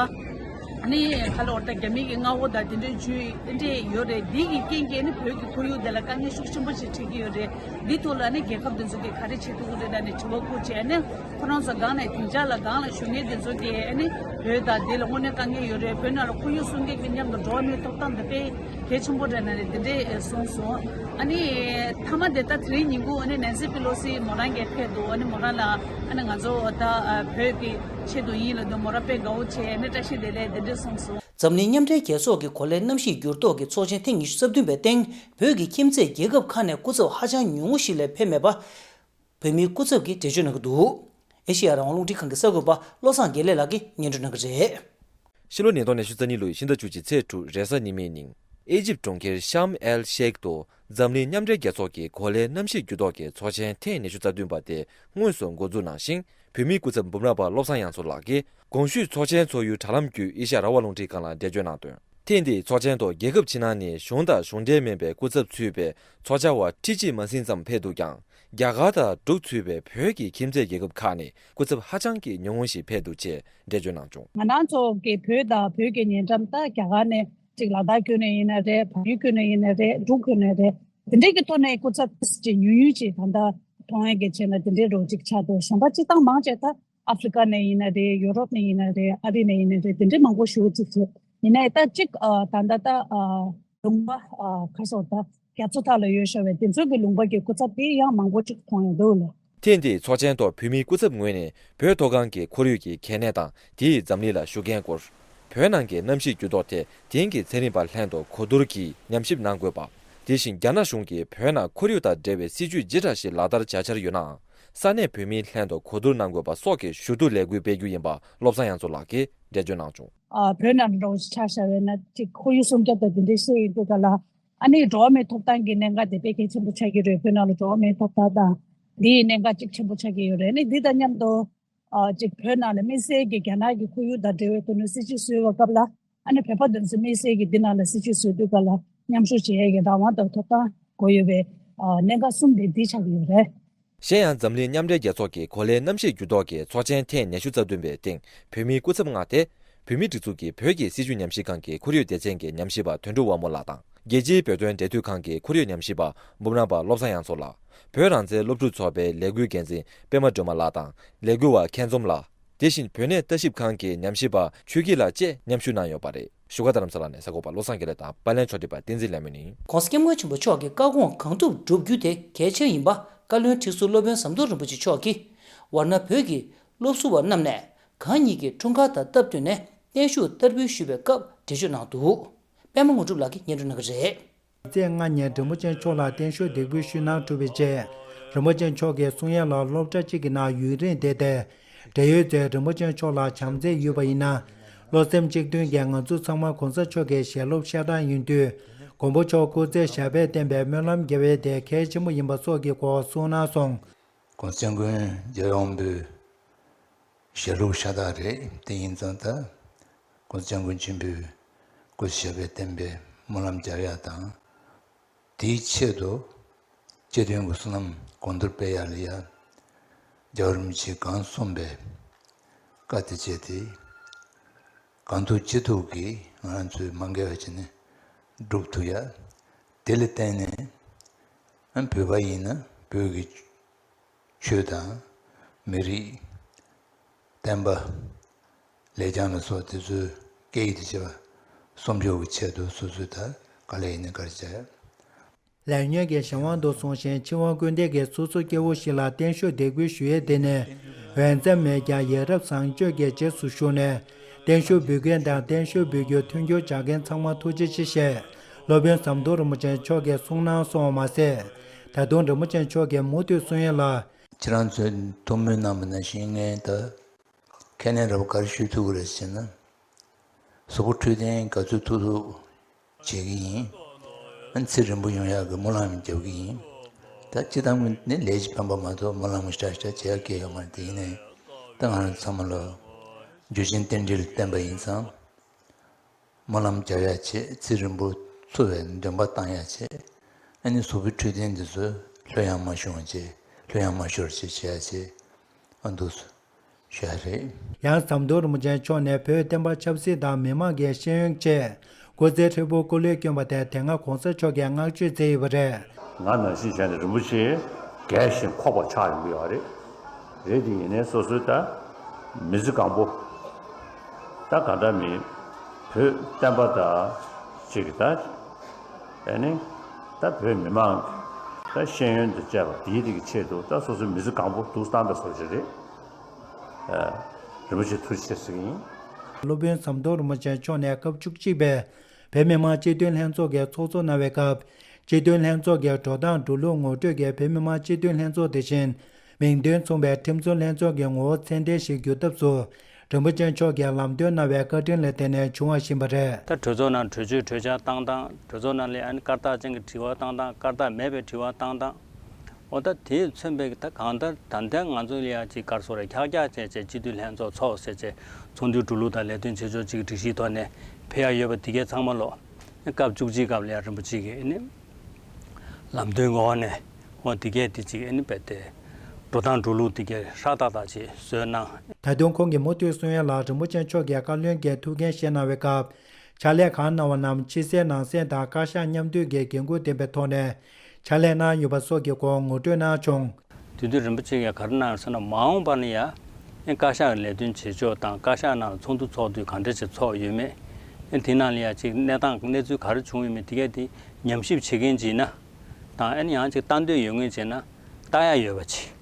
ཨ་ནི་ག་ལ་བར་ད་རྒྱ་མི་གི་མངའ་འོག་དང་དེ་འདྲས་བརྒྱུད་དེ་འདྲས་ཡོད་རེད། འདི་གི་རྐྱེན་གྱིས་ཨ་ནི་བོད་ཀྱི་ཁོར་ཡུག་དེ་ལ་དཀའ་ངལ་ཤུགས་ཆེན་པོ་ཞིག་འཕྲད་ཀྱི་ཡོད་རེད། འདི་ཐོག་ལ་ཨ་ནི་རྒྱལ་ཁབ་དེ་ཚོ་གིས་ག་རེ་བྱེད་ཐུབ་ཀྱི་རེད་ད་ནི་དྲི་བ་བསྐུར་བྱས་ཨ་ནི་ཁོ་རང་ཚོ་སྒང་ནས་དེང་སང་ལ་སྒང་ལ་བཞུགས་མཁན་དེ་ཚོ་གིས་ཨ་ནི་བོད་དང་འདི་ལ་དངོས་གནས་དཀའ་ངལ་ཡོད་རེད། བོད་ནང་ལ་ཁོར་ཡུག་སྲུང་སྐྱོབ་ཀྱི་མཉམ་དུ་འགྲོ་བ་མིའི་ཐོབ་ཐང་འདི་དཔེ་གལ་ཆེན་པོ་རེད་ན་རེད་དེ་འདྲས་གསུངས་སོང་། ཨ་ནི་མཐའ་མ་དེ་ད་དེ་རིང་ཉིན་གུང་ཨ་ནི་Nancy Pelosi་མོ་རང་གིས་ཕེབས་འདུག་ཨ་ནི་མོ་རང་ལ་ཨ་ནི་ང་ཚོ་ད་བོད་ཀྱི་ཆེད་དུ་ཡིན་ལབ་འདུག་མོ་རང་དཔེ་དགའ་བོ་བྱས་ཨ་ནི་བཀྲ་ཤིས་བདེ་ལེགས་དེ་འདྲས་གསུངས་སོང་། འཛམ་གླིང་མཉམ་འབྲེལ་རྒྱལ་ཚོགས་ཀྱི་གོ་ལའི་གནམ་གཤིས་འགྱུར་ལྡོག་གི་ཚོགས་ཆེན་ཐེངས་ཉི་ཤུ་རྩ་བདུན་པའི་སྟེང་བོད་ཀྱི་ཁྱིམ་མཚེས་རྒྱལ་ཁབ་ཁག་ནས་སྐུ་ཚབ་ཧ་ཅང་ཉུང་ངུ་ཞིག་ལས་ཕེབས་མེད་པ། བོད་མིའི་སྐུ་ཚབ་ཀྱིས་འགྲེལ་བརྗོད་གནང་གི་འདུག་ཨེ་ཤེ་ཡ་རང་དབང་རླུང་འཕྲིན་ཁང་གི་གསར་འགོད་པ་བློ་བཟང་དགེ་ལེགས་ལགས་ཀྱིས་སྙན་སྒྲོན་གནང་གི་རེད། ཕྱི་ལོ་ཉིས་སྟོང་ཉི་ཤུ་རྩ་གཉིས་ལོའི་ཕྱི་ཟླ་བཅུ་གཅིག་ཚེས་དྲུག་རེས་གཟའ་ཉི་མའི་ཉིན། ཨི་ཇིབ་གྲོང་ཁྱེར་ཤམ་ཨེལ་ཤེག་ཏུ་འཛམ་གླིང་མཉམ་འབྲེལ་རྒྱལ་ཚོགས་ཀྱི་གོ་ལའི་གནམ་གཤིས་འགྱུར་ལྡོག་གི་ཚོགས་ཆེན་ཐེངས་ཉི་ཤུ་རྩ་བདུན་པ་དེ་དངོས་སུ་འགོ་འཛུགས་གནང་ཞིང་། བོད་མིའི་སྐུ་ཚབ་འབུམ་རམས་པ་བློ་བཟང་དབྱངས་མཚོ་ལགས་ཀྱིས་གོང་ཞུས་ཚོགས་ཆེན་ཚོགས་ཡུལ་དྲ་ལམ་བརྒྱུད་ཨེ་ཤ་ཡ་རང་དབང་རླུང་འཕྲིན་ཁང་ལ་འགྲེལ་བརྗོད་གནང་དོན། ཐེངས་འདིའི་ཚོགས་ཆེན་ཐོག་རྒྱལ་ཁབ་ཕྱི་ནང་ནས་གཞུང་དང་གཞུང་འབྲེལ་མིན་པའི་སྐུ་ཚབ་ཚུད་པའི་ཚོགས་བཅར་བ་ཁྲི་གཅིག་མ་ཟིན་ཙམ་ཕེབས་འདུག་ཀྱང་། རྒྱ་གར་དང་འབྲུག་ཚུད་པའི་བོད་ཀྱི་ཁྱིམ་མཚེས་རྒྱལ་ཁབ་ཁག་ནས་སྐུ་ཚབ་ཧ་ཅང་གི་ཉུང་ངུ་ཞིག་ཕེབས་འདུག་ཅེས་འགྲེལ་བརྗོད་གནང་བྱུང་། ང་རང་ཚོ་གི་བོད་དང་བོད་ཀྱི་ཉེ་འགྲམ་ད་རྒྱ་གར་ནས་ཅིག་ལ་དྭགས་ཁུལ་ནས་ཡིན་ན་རེད། བལ་ཡུལ་ཁུལ་ནས་ཡིན་ན་རེད། འབྲུག་ཁུལ་ནས་རེད། དེ་འདྲས་ཀྱི་ཐོག་ནས་སྐུ་ཚབ་ཅིག་ཉུང་ཉུང་ཅིག་ད་ལྟ་མཐོང་ཡས་ཀྱི་ཆེད་ལ་དེ་འདྲས་རོ་ཅིག་ཆགས་འདུག་གཞན་པ་སྤྱིར་བཏང་མང་ཆེ་ད་ཨ་ཧྥི་རི་ཀ་ནས་ཡིན་ན་རེད། ཡོ་རོབ་ནས་ཡིན་ན་རེད། ཨ་རི་ནས་ཡིན་ན་རེད། དེ་འདྲས་མང་པོ་ཞེ་པོ་ཅིག་བྱས། ཡིན་ནའི་ད་ཅིག་ཨ་ད་ལྟ་ད་ཨ་ལུང་པ་ཨ་ཁ་སོགས་ད་རྒྱ་མཚོ་ཐག་ལ་ཡོད་ཤོར་བའི་དེ་ཚོ་གི་ལུང་པ་གི་སྐུ་ཚབ་དེ་ཡང་མང་པོ་ཅིག་མཐོང་ཡོང་འདུག་ལ། ཐེངས་འདིའི་ཚོགས་ཆེན་ཐོག་བོད་མིའི་སྐུ་ཚབ་ངོས་ནས་བོད་མཐོ་སྒང་གི་ཁོར་ཡུག་གི་གལ་གནད་དང་དེས་འཛམ་གླིང་ལ་ཞུ་མཁན་སྐོར། བོད་ནང་གི་གནམ་གཤིས་འགྱུར་ལྡོག་དེ་དེང་གི་ཚན་རིག་པ་ལྷན་དུ་གོ་བསྡུར་གྱིས་ཉམས་ཞིབ་གནང་དགོས་པ། དེ་བཞིན་རྒྱ་ནག་གཞུང་གིས་བོད་ནང་ཁོར་ཡུག་དང་འབྲེལ་བའི་སྲིད་ཇུས་ཇི་འདྲ་ཞིག་ལག་བསྟར་བྱ་འཆར་ཡོད་ནའང་། ས་གནས་བོད་མིའི་ལྷན་དུ་གོ་བསྡུར་གནང་དགོས་པ་སོགས་ཀྱི་ཞུ་གཏུག་ལས་འགུལ་སྤེལ་རྒྱུ་ཡིན་པ་བློ་བཟང་དབྱངས་མཚོ་ལགས་ཀྱིས་འགྲེལ་བརྗོད་གནང་བྱུང་། ཨ་བོད་ནང་འགྲོ་ཆ་བཞག་པ་ཡིན་ན་ཅིག་ཁོར་ཡུག་སྲུང་སྐྱོབ་དང་དེ་འདྲའི་བཤད་ཡོང་དུས་ག་ལ་ཨ་ནི་འགྲོ་བ་མིའི་ཐོབ་ཐང་གི་གནད་འགག་དེ་དཔེ་གལ་ཆེན་པོ་ཆགས་ཀྱི་རེད། བོད་ནང་ལ་འགྲོ་བ་མིའི་ཐོབ་ཐང་དང་འདིའི་གནད་འགག་ཅིག་ཆེན་པོ་ཆགས་ཀྱི་ཡོད་རེད། ཨ་ནི་འདི་དང་མཉམ་དུ་ཨ་ཅིག་བོད་ནང་ལ་དམིགས་བསལ་གྱི་རྒྱ་ནག་གི་ཁོར་ཡུག་དང་འབྲེལ་བའི་ཐོག་ནས་སྲིད་ཇུས་བཟོས་པའི་སྐབས་ལ་ཨ་ནི་བོད་པ་དེ་ཚོ་དམིགས་བསལ་གྱི་འདི་ནང་ལ་སྲིད་ཇུས་བཟོས་དུས་ག་ལ་མཉམ་ཞུགས་བྱེད་ཡས་ཀྱི་རང་དབང་དང་ཐོབ་ཐང་དགོས་ཡོད་པའི་ཨ་གནད་འགག་གསུམ་དེ་འདི་ཆགས་ཀྱི་ཡོད་རེད། གཞན་ཡང་འཛམ་གླིང་མཉམ་འབྲེལ་རྒྱལ་ཚོགས་ཀྱི་གོ་ལའི་གནམ་གཤིས་འགྱུར་ལྡོག་གི་ཚོགས་ཆེན་ཐེངས་ཉི་ཤུ་རྩ་བདུན་པའི་སྟེང་བོད་མིའི་སྐུ་ཚབ་མངགས་ཏེ། བོད་མིའི་སྒྲིག་འཛུགས་ཀྱི་བོད་ཀྱི་སྲིད་བྱུས་ཉམས་ཞིབ་ཁང་གི་ཁོར་ཡུག་སྡེ་ཚན་གྱི་ཉམས་ཞིབ་པ་དོན་གྲུབ་དབང་མོ་ལགས་དང་། རྒྱལ་སྤྱིའི་བོད་དོན་འབྲེལ་མཐུད་ཁང་གི་ཁོར་ཡུག་ཉམས་ཞིབ་པ་འབུམ་རམས་པ་བློ་བཟང་དབྱངས་མཚོ་ལགས། བོད་རང་བཙན་སློབ་ཕྲུག་ཚོགས་པའི་ལས་འགུལ་འགན་འཛིན་པད་མ་སྒྲོལ་མ་ལགས་དང་ལས་འགུལ་བ་མཁས་འཛོམས་ལགས། དེ་བཞིན་བོད་གནས་ལྟ་ཞིབ་ཁང་གི་ཉམས་ཞིབ་པ་ཆོས་སྐྱིད་ལགས་བཅས་མཉམ་ཞུགས་གནང་ཡོད་པ་རེད། བཞུགས་སྒར་རྡ་རམ་ས་ལ་ནས་གསར་འགོད་པ་བློ་བཟང་དགེ་ལེགས་དང་པར་ལེན་ཕྱོགས་སྒྲིག་པ་བསྟན་འཛིན་ལྷ་མོ་ཡིན། ྋགོང་ས་ྋསྐྱབས་མགོན་ཆེན་པོ་མཆོག་གི་བཀའ་དགོངས་གང་ཐུབ་བསྒྲུབ་རྒྱུ་དེ་གལ་ཆེན་ཡིན་པ་བཀའ་བློན་ཁྲི་ཟུར་སློབ་དཔོན་ཟམ་གདོང་རིན་པོ་ཆེ་མཆོག་གིས་ཝཱ་ཎ་བོད་ཀྱི་སློབ་ཟུར་བ་རྣམས་ནས་གང་ཉིད་ཀྱི་འཁྲུངས་སྐར་དང་སྟབས་བསྟུན་ནས་བརྟན་བཞུགས་བསྟར་འབུལ་ཞུས་པའི་སྐབས་འགྲེལ་བརྗོད་གནང་འདུག་པད་མ་དངོས་གྲུབ་ལགས་ཀྱིས་སྙན་སྒྲོན་གནང་གི་རེད། ཚེས་ལྔ་ཉིན་རིན་པོ་ཆེ་མཆོག་ལ་བརྟན་བཞུགས་འདེགས་འབུལ་ཞུས་གནང་གྲུབ་པའི་རྗེས། རིན་པོ་ཆེ་མཆོག་གིས་གསུང་ཡག་ལ་སློབ་གྲྭ་གཅིག་གི་ནང་ཡུན་རིང་བསྡད་དེ། འབྲེལ་ཡོད་ཚོས་རིན་པོ་ཆེ་མཆོག་ལ་བྱམས་བརྩེ་ཡོད་པ་ཡིན་ན། བློ་སེམས་གཅིག་མཐུན་གྱིས་ང་ཚོ་ཚང་མ་གོང་ས་མཆོག་གི་ཞལ་སློབ་ཤ་སྟག་ཡིན་དུས། མགོན་པོ་མཆོག་སྐུ་ཚེ་ཞབས་པད་བརྟན་པའི་སྨོན་ལམ་རྒྱག་པ་དེ་གལ་ཆེན་པོ་ཡིན་པ་སོགས་ཀྱི་སྐོར་གསུངས་གནང་སོང་། གོང་ས་སྐྱབས་མགོན་རྒྱལ་བའི་དབང་པོའི་ཞལ་སློབ་ཤ་སྟག་རེད། དེ་ཡིན་ཙང་ད་གོང་ས་སྐྱབས་མགོན་ཆེན་པོའི་སྐུ་ཞབས་པད་བརྟན་པའི་སྨོན་ལམ་རྒྱག་ཡ་དང་། དེའི་ཆེད་དུ་སྤྱི་དོན་གྱི་བསོད་ནམས་གོང་མཐོར་སྤེལ་ཡ་ལ་ཡ་རྒྱལ་བ་རིན་པོ་ཆེས་གང་གསུངས་པའི་བཀའ་དེ་བྱས་ཏེ། གང་ཐུབ་ཅི་ཐུབ་ཀྱིས་ང་རང་ཚོས་མ་འགལ་བ་བྱས་ནས་སྒྲུབ་ཐུབ་ཡ། དེ་ལ་བརྟེན་ནས་བོད་པ་ཡིན་ན་བོད་ཀྱི་ཆོས་དང་མི་རིགས། བསྟན་པ། ལེགས་བྱང་ལ་སོགས་དེ་ཚོའི་སྐད་ཡིག་དང་བཅས་པ་སྲུང་སྐྱོབ་ཀྱི་ཆེད་དུ་སོ་སོས་ད་ག་ལེར་ཡིན་ན་ག་རེ་བྱས། ལས་ཉོན་གྱི་གཞན་དབང་དུ་སོང་ཞིང་འཆི་བ་སྐུལ་འདེད་ཀྱི་སོ་སོ་སྐྱེ་བོ་ཞིག་ལ་བརྟན་བཞུགས་འདེགས་འབུལ་ཞུ་ཡས་དེ་ནི་འོས་འཚམ་མེད་ཀྱང་ཡ་རབས་བཟང་སྤྱོད་ཀྱི་རྗེས་སུ་ཞུགས་ནས་ བརྟན་བཞུགས་འབུལ་མཁན་དང་བརྟན་བཞུགས་འབུལ་རྒྱུར་མཐུན་འགྱུར་སྦྱར་མཁན་ཚང་མ་ཐུགས་རྗེ་ཆེ་ཞེས་སློབ་དཔོན་ཟམ་གདོང་རིན་པོ་ཆེ་མཆོག་གིས་གསུངས་གནང་སོང་བ་མ་ཟད། ད་དུང་རིན་པོ་ཆེ་མཆོག་གིས་མུ་མཐུད་གསུང་ཡ་ལ། ཁྱེད་རང་ཚོས་ཐུགས་སྨོན་གནང་བ་ནང་བཞིན་ངས་ད་ཁས་ལེན་རབ་ག་རེ་ཞུ་ཐུབ་ཀྱི་རེད་ཟེར་ན། གཟུགས་པོ་འཕྲོད་བསྟེན་ག་ཚོད་ཐུབ་ཐུབ་བྱེད་ཀྱི་ཡིན། ཨ་ནི་ཚེ་རིང་པོ་ཡོང་ཡག་གི་སྨོན་ལམ་རྒྱབ་ཀྱི་ཡིན། ད་སྤྱི་བཏང་ནི་ལས་ཀྱི་ཕན་པ་མ་གཏོགས་སྨོན་ལམ་ཞེ་དྲག་ཞེ་དྲག་བྱེད་ཡག་གང་ཡོད་མ་རེད། དེ་ཡིན་ནའི་ད་ང་རང་ཚང་མ་ལ་རྒྱུ་ཆེན་རྟེན་འབྲེལ་བསྟེན་པ་ཡིན་ཙང་། སྨོན་ལམ་རྒྱག་ཡག་བྱེད། ཚེ་རིང་པོ་འཚོ་བའི་འདུན་པ་བཏང་ཡག་བྱེད། ཨ་ནི་གཟུགས་པོའི་འཕྲོད་བསྟེན་འདི་ཚོ་ལྷོད་ཡངས་མ་ཤོར་བྱེད། ལྷོད་ཡངས་མ་ཤོར་བྱེད་བྱེད་ཡག་བྱེད། ཨ་འདུག་སེ་ཞུ་ཡ་རེད། ཡང་ཟམ་གདོང་རིན་པོ་ཆེ་མཆོག་ནས་བོད་བསྟན་པ་ཆབ་སྲིད་དང་མི་དམངས་ཀྱི་ཤེས་ཡོན་ཆེད་སྐུ་ཚེ་ཧྲིལ་པོ་སྐུ་ལས་བསྐྱོན་པ་དེ་དེ་སྔ་གོང་ས་མཆོག་གིས་བསྔགས་བརྗོད་མཛད་ཡོད་པ་རེད། ང་ནང་བཞིན་བྱས་ནས་རིན་པོ་ཆེ་རྒས་ཤིང་འཁོགས་པ་ཆགས་ཡོང་གི་ཡོད་རེད། རེད་དེ་ཡིན་ནའི་སོ་སོའི་ད་མི་ཚེ་གང་པོ་ད་གང་འདྲ་མིན་བོད་བསྟན་པ་དང་གཅིག་གི་ད་ཨ་ནི་ད་བོད་མི་མང་ད་ཤེས་ཡོན་དང་བཅས་པ་དེའི་རིགས་ཀྱི་ཆེད་དུ་ད་སོ་སོའི་མི་ཚེ་གང་པོ་འདུག་བཏང་པའི་བཟོ་ཅིག་རེད། རིན་པོ་ཆེ་ཐུགས་རྗེ་ཆེ་ཟེར་གྱི་ཡིན། སློབ་དཔོན་ཟམ་གདོང་རིན་པོ་ཆེ་མཆོག་ནས་སྐབས་བཅུ་གཅིག་པའི་བོད་མི་མང་སྤྱི་འཐུས་ལྷན་ཚོགས་ཀྱི་ཚོགས་གཙོ་གནང་བའི་སྐབས། སྤྱི་འཐུས་ལྷན་ཚོགས་ཀྱི་འགྲོ་སྟངས་འགྲོ་ལུགས་ངོ་སྤྲོད་ཀྱིས་བོད་མི་མང་སྤྱི་འཐུས་ལྷན་ཚོགས་དེ་བཞིན་མིང་དོན་མཚུངས་པའི་ཁྲིམས་བཟོ་ལྷན་ཚོགས་ཀྱི་ངོ་བོ་ཚད་ལྡན་ཞིག་བསྒྱུར་ཐབས་སུ་རིན་པོ་ཆེ་མཆོག་གིས་ལམ་སྟོན་གནང་བའི་བཀའ་དྲིན་ལ་བརྟེན་ནས་བྱུང་བ་ཡིན་པ་རེད། ད་གྲོས་ཚོགས་ནང་གྲོས་ཆོད་གྲོས་འཆར་བཏང་སྟངས། གྲོས་ཚོགས་ནང་ལ་ཨ་ནི་སྐར་རྟགས་ཅན་གྱི་དྲི་བ་བཏང་སྟངས། སྐར་རྟགས་མེད་པའི་དྲི་བ་བཏང་སྟངས། འོ་ད་དེས་མཚོན་པའི་ད་གང་ལྟར་ད་ལྟ་ང་ཚོ་ལ་ཡང་ཅིག་ག་རེ་ཟེར་རེད། ཁྱག་ཁྱག་བྱས་བྱས་སྤྱི་འཐུས་ལྷན་ཚོགས་ཚོགས་ཟེར་བྱས་ཚོགས་འདུའི་འགྲོ་ལུགས་དང་ལས་དོན་བྱེད་ཕྱོགས་གཅིག་སྒྲིག་གཞིའི་ཐོག་ནས་ཕེབས་ཡག་ཡོད་པ་དེ་གས་ཚང་མ་ལོ། སྐབས་བཅུ་གཅིག་སྐབས་ལ་ཡང་རིན་པོ་ཆེ་གིས་ཨ་ནི་ལམ་སྟོན་གྱི་འོག་ནས་འོ་དེ་གས་དེ་ཅིག་ཨ་ནི་རྦད་དེ་འགྲོ་སྟངས་འགྲོ་ལུགས་དེ་གས་ཧྲ་ཏག་ཏག་ཅིག་བཟོས་གནང་། ད་དུང་ཁོང་གིས་མུ་མཐུད་གསུང་ཡ་ལ། རིན་པོ་ཆེ་མཆོག་གིས་བཀའ་བློན་གྱི་ཐུགས་འགན་བཞེས་གནང་བའི་སྐབས། ཕྱག་ལས་གང་གནང་བ་རྣམས་ཕྱི་གསལ་ནང་གསལ་དང་བཀའ་ཤག་མཉམ་འདུས་ཀྱི་འགན་འཁུར་ལྡན་པའི་ཐོག་ནས་ཕྱག་ལས་གནང་ཡོད་པ་སོགས་ཀྱི་སྐོར་ངོ་སྤྲོད་གནང་བྱུང་། དེ་དུས་རིན་པོ་ཆེ་གིས་ག་རེ་གནང་ཟེར་ན། མ་འོངས་པ་ནས་ཡང་བཀའ་ཤག་གི་ལས་དོན་བྱེད་ཕྱོགས་དང་། བཀའ་ཤག་ནང་ལ་ཚོགས་འདུ་ཚོགས་དུས་ག་འདྲ་ཞིག་ཚོགས་ཡོད་མེད། དེ་ནང་ལ་ཡང་ཅིག་གནས་སྟངས་གནས་ཚུལ་ག་རེ་བྱུང་ཡོད་མེད་དེ་གས་དེ་ཉམས་ཞིབ་བྱེད་མཁན་ཅིག་ཡིན་ན་དང་། ཨ་ནི་ཡང་ཅིག་ལྟ་འདོད་ཡོད་མཁན་ཅིག་ཡིན་ན་ལྟ་ཡ་ཡོད་པ་ཅིག་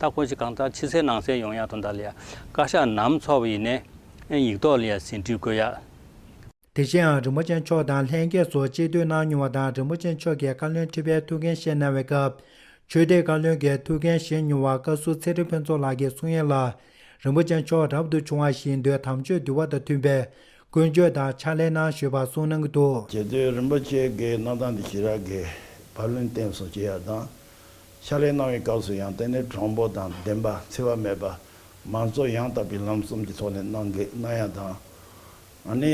ད་ཁོ་ཅིག་གང་ལྟར་ཕྱི་གསལ་ནང་གསལ་ཡོང་ཡ་དོན་དག་ལ་ཡང་བཀའ་ཤག་ནམ་ཚོགས་པ་ཡིན་ནའི་ཨ་ཡིག་ཐོག་ལ་ཡང་ཟིན་བྲིས་བཀོད་ཡ། དེ་བཞིན་ཡང་རིན་པོ་ཆེ་མཆོག་དང་ལྷན་རྒྱས་སུ་སྤྱི་འཐུས་གནང་མྱོང་བ་དང་། རིན་པོ་ཆེ་མཆོག་གིས་བཀའ་བློན་ཁྲི་པའི་ཐུགས་འགན་བཞེས་གནང་བའི་སྐབས། ཆོས་དད་བཀའ་བློན་གྱི་ཐུགས་འགན་བཞེས་མྱོང་བ་བཀའ་ཟུར་ཚེ་རིང་ཕུན་ཚོགས་ལགས་ཀྱིས་གསུང་ཡ་ལ། རིན་པོ་ཆེ་མཆོག་རབ་ཏུ་བྱུང་བ་ཞིག་ཡིན་དུས་དམ་ཆོས་འདུལ་བ་དང་མཐུན་པའི་ཀུན་སྤྱོད་དང་ཕྱག་ལས་གནང་ཞུས་པ་གསུངས་གནང་གི་འདུག། དེ་དུས་རིན་པོ་ཆེ་གི་གནང་སྟངས་དེ་ཞེ་དྲག་གི་བཀའ་བློན་བསྟེན་གསོལ་བྱེད་ཡ་དང་། ཕྱག་ལས་གནང་བའི་སྐབས་སུ་ཡང་དེ་ནི་དྲང་པོ་དང་བདེན་པ་འཚེ་བ་མེད་པ་མང་གཙོ་ཡང་དག་པའི་ལམ་གསུམ་གྱི་ཐོག་ནས་གནང་དགོས་གནང་ཡ་དང་། ཨ་ནི་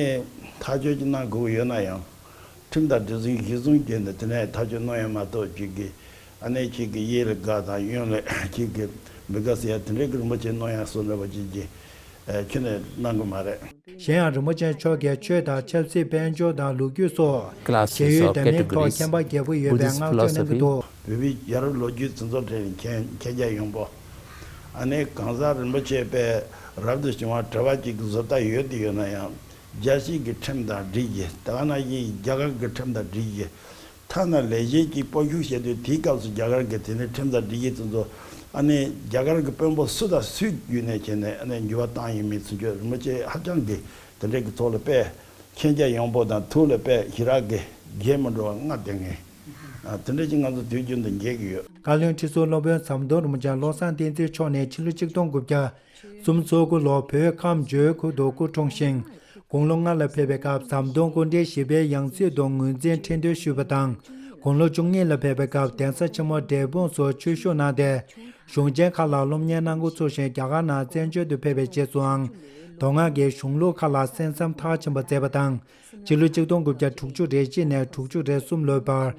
ཐག་གཅོད་ཅིག་གནང་དགོས་ཀྱི་ཡོད་ན་ཡང་། ཁྲིམས་དང་སྒྲིག་འཛུགས་གཞི་བཟུང་བྱས་ནས་དེ་ནས་ཐག་གཅོད་གནང་ཡ་མ་གཏོགས། གཅིག་གིས་ཨ་ནི་གཅིག་གིས་གཡས་ལ་དགའ་དང་གཡོན་ལ་གཅིག་གིས་མི་དགའ་ཟེར་ཡ་དེ་འདྲའི་གི་རིན་པོ་ཆེ་གནང་ཡ་བཟོ་འདྲ་བ་ཅིག་གིས་ཨ་ཁྱོན་ནས་གནང་གི་མ་རེད། གཞན་ཡང་རིན་པོ་ཆེ་མཆོག་གིས་ཆོས་དང་ཆབ་སྲིད། དཔལ་འབྱོར་དང་ལོ་རྒྱུས་སོགས་Class ཞེ་ཡོད་འདྲ་མིན་ཐོག་མཁྱེན་པ་རྒྱས་པོ་ཡོད་པའི་བསྔགས་བརྗོད་གནང་གི་འདུག། བོད་པའི་རྒྱལ་རབས་ལོ་རྒྱུས་དེ་ཚོ་གྲས་ནས་མཁྱེན་མཁྱེན་རྒྱ་ཡངས་པོ། ཨ་ནི་གང་ཟག་རིན་པོ་ཆེ་དཔེ་རབ་ཏུ་བྱུང་བ་གྲྭ་པ་ཅིག་གི་བཟོ་ལྟ་ཡོད་དེ་ཡོད་ན་ཡང་། རྒྱལ་སྤྱིའི་གི་ཁྲིམས་དང་སྒྲིག་གཞི། དེ་ག་ནང་བཞིན་རྒྱ་གར་གི་ཁྲིམས་དང་སྒྲིག་གཞི། ཐ་ན་ལས་བྱེད་ཀྱི་སྤོ་བཤུད་བྱེད་དུས་དེའི་སྐབས་སུ་རྒྱ་གར་གི་དེ་ནི་ཁྲིམས་དང་སྒྲིག་གཞི་དེ་ཚོ། ཨ་ནི་རྒྱ་གར་གི་དཔོན་པོ་སུ་དང་སུའི་བརྒྱུད་ནས་བྱས་ནས་ཨ་ནི་འགྱུར་བ་བཏང་ཡོད་མེད་ཚུན་ཆད་རིན་པོ་ཆེ་ཧ་ཅང་གི་དེ་འདྲའི་གི་ཐོག་ལ་དཔེ་མཁྱེན་རྒྱ་ཡངས་པོ་དང་། ཐུགས་ལ་དཔེ་ཞེ་དྲག་གི་རྒྱས་མི་འགྲོ་བ་ལྔ་ལྡན་མཁན། ཨ། དེ་འདྲ་ཅིག་ང་ཚོ་དུས་རྒྱུན་དུ་མཇལ་གྱི་ཡོད། བཀའ་བློན་ཁྲི་ཟུར་སློབ་དཔོན་ཟམ་གདོང་རིན་པོ་ཆེ་བློ་བཟང་བསྟན་འཛིན་མཆོག་ནས་ཕྱི་ལོ་ཆིག་སྟོང་དགུ་བརྒྱ་སུམ་ཅུ་སོ་དགུ་ལོར་བོད་ཁམས་འབྱོར་ཁུལ་དུ་སྐུ་འཁྲུངས་ཤིང་། དགུང་ལོ་ལྔ་ལ་ཕེབས་པའི་སྐབས་ཟམ་གདོང་སྐུ་ཕྲེང་བཞི་པའི་ཡང་སྲིད་དུ་ངོས་འཛིན་ཁྲི་འདོན་ཞུས་པ་དང་། དགུང་ལོ་བཅུ་གཉིས་ལ་ཕེབས་པའི་སྐབས་གདན་ས་ཆེན་མོ་འབྲས་སྤུངས་སུ་ཆོས་ཞུགས་གནང་སྟེ། གཞུང་ཆེན་ཁག་ལ་སློབ་གཉེར་གནང་འགོ་ཚུགས་ཤིང་། རྒྱ་གར་ནང་བཙན་བྱོལ་དུ་ཕེབས་པའི་རྗེས་སུའང་། མདོ་སྔགས་ཀྱི་གཞུང་ལུགས་ཁག་ལ་གསན་བསམ་མཐར་ཕྱིན་པ་མཛད་པ་དང་། ཕྱི་ལོ་ཆིག་སྟོང་དགུ་བརྒྱ་དྲུག་ཅུ་རེ་གཅིག་ནས་དྲུག་ཅུ་རེ་གསུམ་ལོའི་བར།